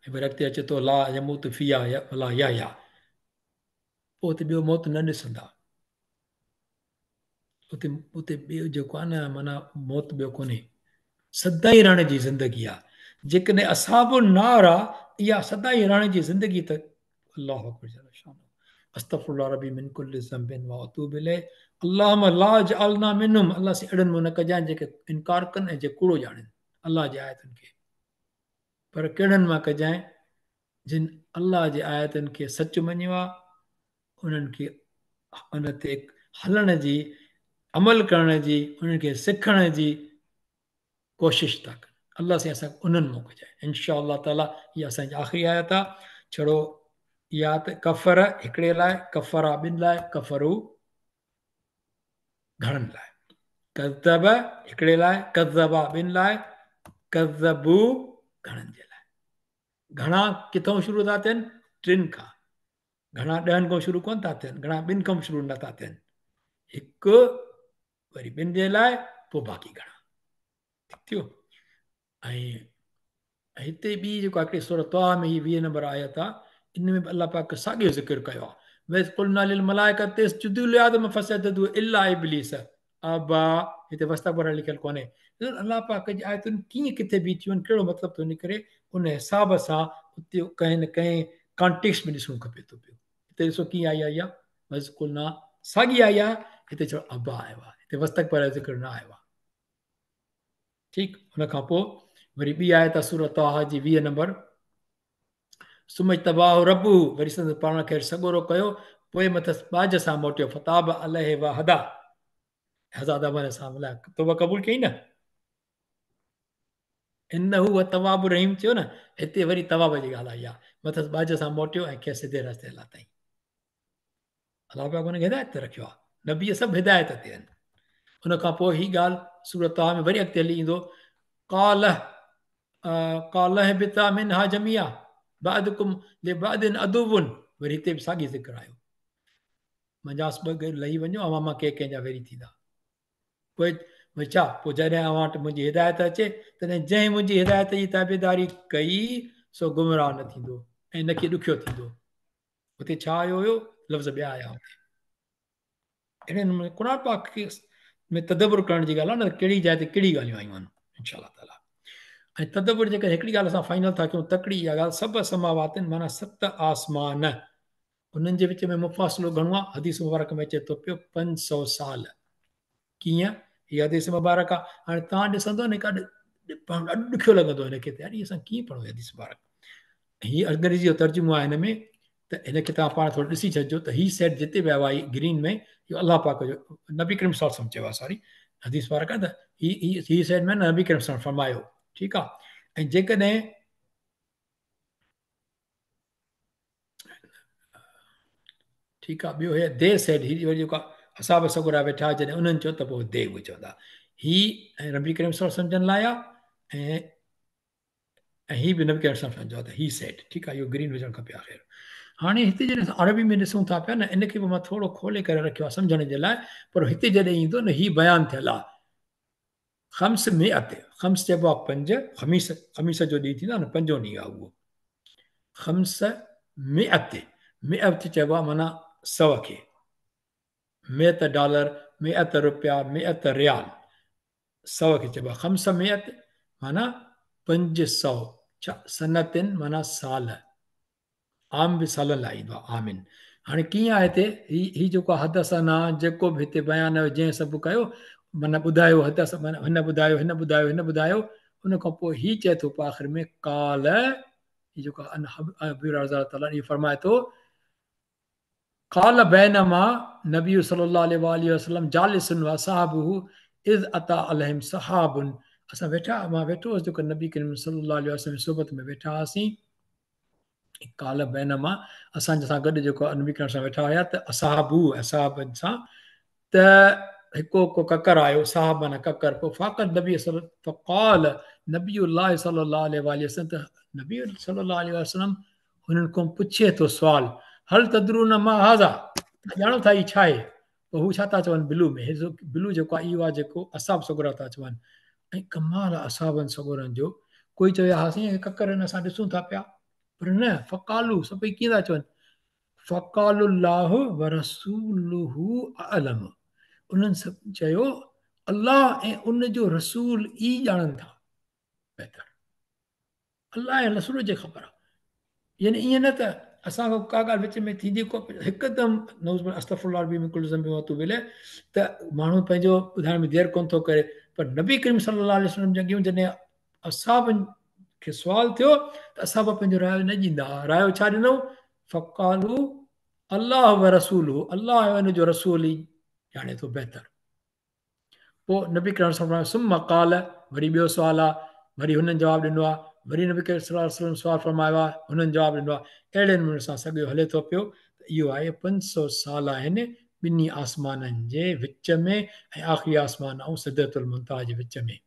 ۽ وري اڳتي اچي ٿو لا يموت فيها ولا يحيا پوء اتي ٻيو موت نه ڏسندا. اتي اتي ٻيو جيڪو آهي نه معنيٰ موت ٻيو ڪونهي. سدائين رهڻ جي زندگي آهي. جيڪڏهن اصحاب النار آ اها سدائين رهڻ جي زندگي ته الله اڪبر جل شانه استغفر الله ربي من كل ذنب واتوب اليه اللهم لا اجعلنا منهم الله سين اهڙن مون نه ڪجانء جيڪي انڪار ڪن ۽ جي ڪوڙو ڄاڻن الله جي آيتن کي پر ڪهڙن مان ڪجانء جن الله جي آيتن کي سچ مڃيو آ انهن کي ان تي هلڻ جي عمل ڪرڻ جي انهن کي سکڻ جي ڪوشش ٿا ڪن الله سائين اسان کي انهن مان ڪجانء انشاء الله تعالي هي اسان جي آخري آيت آ ڇڙو اها ته ڪفر هڪڙي لاء ڪفرا ٻن لاء ڪفرو گهڻن لاء ڪذب هڪڙي لاء ڪذبا ٻن لاء ڪذبو گهڻن جي لاء گهڻا ڪٿون شروع ٿا ٿين ٽن کان گهڻا ڏهن کان شروع ڪون ٿا ٿين گهڻا ٻن کان شروع نه ٿا ٿين هڪ وري ٻن جي لاء پوء باقي گهڻا ٺيڪ ٿيو ۽ هتي ٻي جيڪو هڪڙي سورة طه ۾ هي 20 نمبر آيت آ ان ۾ به الله پاڪ ساڳيو ذڪر ڪيو آ وَإِذْ قُلْنَا لِلْمَلَائِكَةِ اسْجُدُوا لِآدَمَ فَسَجَدُوا إِلَّا إِبْلِيسَ أَبَىٰ هتي واستڪبر لکيل ڪونهي الله پاڪ جي آيتن ڪيئن ڪٿي بيٺيون آهن ڪهڙو مطلب ٿو نڪري ان حساب سان اتي ڪنهن نه ڪنهن ڪانٽيڪسٽ ۾ ڏسڻو کپي ٿو پيو هتي ڏسو ڪيئن آئي آئي آ وَإِذْ قُلْنَا ساڳي آئي آ هتي ڇڙو أَبَىٰ آيو آ هتي واستڪبر جو ذڪر نه آيو آ ٺيڪ ان کان پوء وري ٻي آيت آ سورة طه جي 20 نمبر ثم اجتباه ربه وري سندس پاڻ کي سڳورو ڪيو پوء مٿس ٻاجهه سان موٽيو فتاب عليه وهديٰ هزار دمن سان ملا توبه قبول ڪئي نه انه هو التواب الرحيم چيو نه هتي وري تواب جي ڳالهه آئي آ مٿس ٻاجهه سان موٽيو ۽ کيس سڌي رستي لاتائين الله پاڪ ان کي هدايت تي رکيو آهي نبي سڀ هدايت تي آهن ان کان پوء هي ڳالهه سورة طه ۾ وري اڳتي هلي ايندو قال قال اهبطا منها جميعا بعضڪم لبعض عدو وري هتي به ساڳي ذڪر آيو منجهاس ٻه گڏ لهي وڃو اوهان مان ڪي ڪنهن جا ويري ٿيندا پوء پوء ڇا پوء جڏهن اوهان وٽ منهنجي هدايت اچي تڏهن جنهن منهنجي هدايت جي تابعداري ڪئي سو گمراهه نه ٿيندو ۽ نه ڪي ڏکيو ٿيندو اتي ڇا آيو هيو لفظ ٻيا آيا اتي اهڙي نموني قرآن پاڪ کي ۾ تدبر ڪرڻ جي ڳالهه آهي نه ڪهڙي جاء تي ڪهڙي ڳالهيون آيون آهن انشاء الله تعالي ۽ تدبر جيڪر هڪڙي ڳالهه اسان فائنل ٿا ڪيون تڪڙي اها ڳالهه سبع سماواتن معنيٰ ست آسمان انهن جي وچ ۾ مفاصلو گهڻو آهي حديث مبارڪ ۾ اچي ٿو پيو 500 سال ڪيئن هي حديث مبارڪ آهي هاڻي توهان ڏسندو نه ڪاڏ پاڻ ڏاڍو ڏکيو لڳندو هن کي ته يار اسان ڪيئن پڙهون حديث مبارڪ هي انگريزي جو ترجمو آهي هن ۾ ته هن کي توهان پاڻ ٿورو ڏسي ڇڏجو ته هي سيٽ جتي به آيو آهي گرين ۾ اهو الله پاڪ جو نبي ڪريم صلي الله عليه وسلم چيو آهي سوري حديث مبارڪ آهي ته هي هي هي سيٽ ۾ نبي ڪريم صلي الله فرمايو ٺيڪ آهي ۽ جيڪڏهن ٺيڪ آ ٻيو هي they said هي وري جيڪو اصحاب سڳورا ويٺا جڏهن انهن چيو ته پوء the اهي چوندا هي ۽ نبي ڪريم صلي الله عليه وسلم جن لاء آ ۽ ۽ هي به نبي ڪريم صلي الله عليه وسلم جو ته he said ٺيڪ آ اهو گرين هجڻ کپي آخر هاڻي هتي جڏهن اسان عربي ۾ ڏسون ٿا پيا نه ان کي به مان ٿورو کولي ڪري رکيو آ سمجهڻ جي لاء پر هتي جڏهن ايندو نه هي بيان ٿيل آ خمس مئة، خمس چئبو آهي پنج، خميس، خميس جو ڏينهن ٿيندو آهي نه پنجون ڏينهن آهي اهو. خمس مئة، مئة چئبو آهي معنيٰ سؤ کي. مئة ڊالر، مئة روپيا، مئة ريال، سؤ کي چئبو آهي. خمس مئة معنيٰ 500، ڇا سنة معنيٰ سال. عام به سالن لاء ايندو آهي عامن هاڻي ڪيئن آهي هتي هي هي جيڪو حدثنا جيڪو به هتي بيان آيو جنهن سڀ ڪيو معنيٰ ٻڌايو حدث معنيٰ هن ٻڌايو هن ٻڌايو هن ٻڌايو ان کان پوء هي چئي ٿو پوء آخر ۾ قال هي جيڪو ابي رضي الله تعالٰي عنه فرمائي ٿو قال بينما نبي صلي الله عليه واله وسلم جالس واصحابه اذ اتى عليهم سحاب اسان ويٺا، مان ويٺو هوس جيڪو نبي ڪريم صلي الله عليه وسلم جي صحبت ۾ ويٺا هئاسين. قال بينما اسان سان گڏ جيڪو نبي ڪريم سان ويٺا هيا ته اصحابو اصحابن سان ته هڪ ڪو ڪڪر آيو، صاحب معنيٰ ڪڪر، پوء فاقد نبي صلي فقال نبي الله صلي الله عليه واله وسلم ته نبي صلي الله عليه وسلم هنن کان پڇي ٿو سوال، هل تدرون ما هذا، ڄاڻو ٿا هي ڇا آهي؟ پوء هو ڇا ٿا چون بلو ۾ هي بلو جيڪو آهي اهو آهي جيڪو اصحاب سڳورا ٿا چون. ۽ ڪمال آهي اصحابن سڳورن جو، ڪوئي چوي ها سائين هي ڪڪر آهن اسان ڏسون ٿا پيا، پر نه، فقالو سڀئي ڪيئن ٿا چون، فقالوا الله ورسوله اعلم، انهن سڀ چيو الله ۽ ان جو رسول ئي ڄاڻن ٿا بهتر. الله ۽ رسول جي خبر آهي. يعني ائين نه ته اسان کان ڪا ڳالهه وچ ۾ ٿيندي ڪو هڪدم نعوذ بالله استغفر الله العظيم من ڪل ذنب واتوب اليه ته ماڻهو پنهنجو ٻڌائڻ ۾ دير ڪونه ٿو ڪري، پر نبي ڪريم صلي الله عليه وسلم جي اڳيون جڏهن اصحابن کي سوال ٿيو ته اصحاب پنهنجو رايو نه ڏيندا هئا. رايو ڇا ڏنو؟ فقالو الله ورسوله، الله ۽ ان جو رسول ئي ڄاڻي ٿو بهتر. پوء نبي ڪريم صلي الله عليه وسلم ثم قال، وري ٻيو سوال آ، وري هنن جواب ڏنو آ، وري نبي ڪريم صلي الله عليه وسلم سوال فرمايو آ، هنن جواب ڏنو آ. اهڙي نموني سان سڳيو هلي ٿو پيو ته اهو آهي 500 سال آهن ٻنهي آسمانن جي وچ ۾ ۽ آخري آسمان ۽ سدرة المنتهيٰ جي وچ ۾.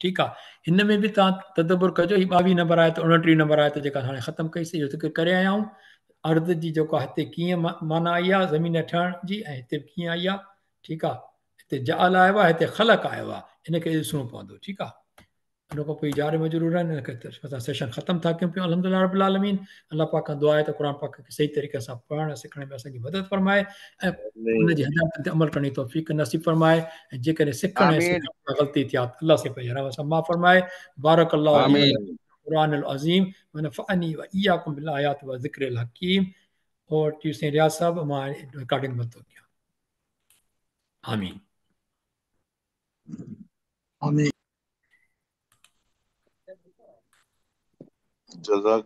ٺيڪ آ، هن ۾ به توهان تدبر ڪجو. هي 22 نمبر آيت، 29 نمبر آيت جيڪا هاڻي ختم ڪئي سي اهو ذڪر ڪري آيا آهيون. ارض جي جيڪو هتي ڪيئن معنيٰ آئي آ زمين ٺهڻ جي ۽ هتي به ڪيئن آئي آ. ٺيڪ آ، هتي جعل آيو آ، هتي خلق آيو آ، ان کي ڏسڻو پوندو. ٺيڪ آ، ان کان پوء جار مجرور آهن، ان کي اسان سيشن ختم ٿا ڪيون پيون. الحمدلله رب العالمين. الله پاڪ کان دعا آهي ته قرآن پاڪ کي صحيح طريقي سان پڙهڻ ۽ سکڻ ۾ اسان جي مدد فرمائي ۽ ان جي هدايتن تي عمل ڪرڻ جي توفيق نصيب فرمائي ۽ جيڪڏهن سکڻ ۽ سکڻ ۾ غلطي ٿي آهي الله سائين پنهنجي رحم سان معاف فرمائي. بارڪ الله لي ولڪم القرآن العظيم ونفعني واياڪم بالآيات والذڪر الحڪيم. اور ٽي سائين رياض صاحب مان رڪارڊنگ بند ٿو ڪيان. آمين. آمين. جزاڪ.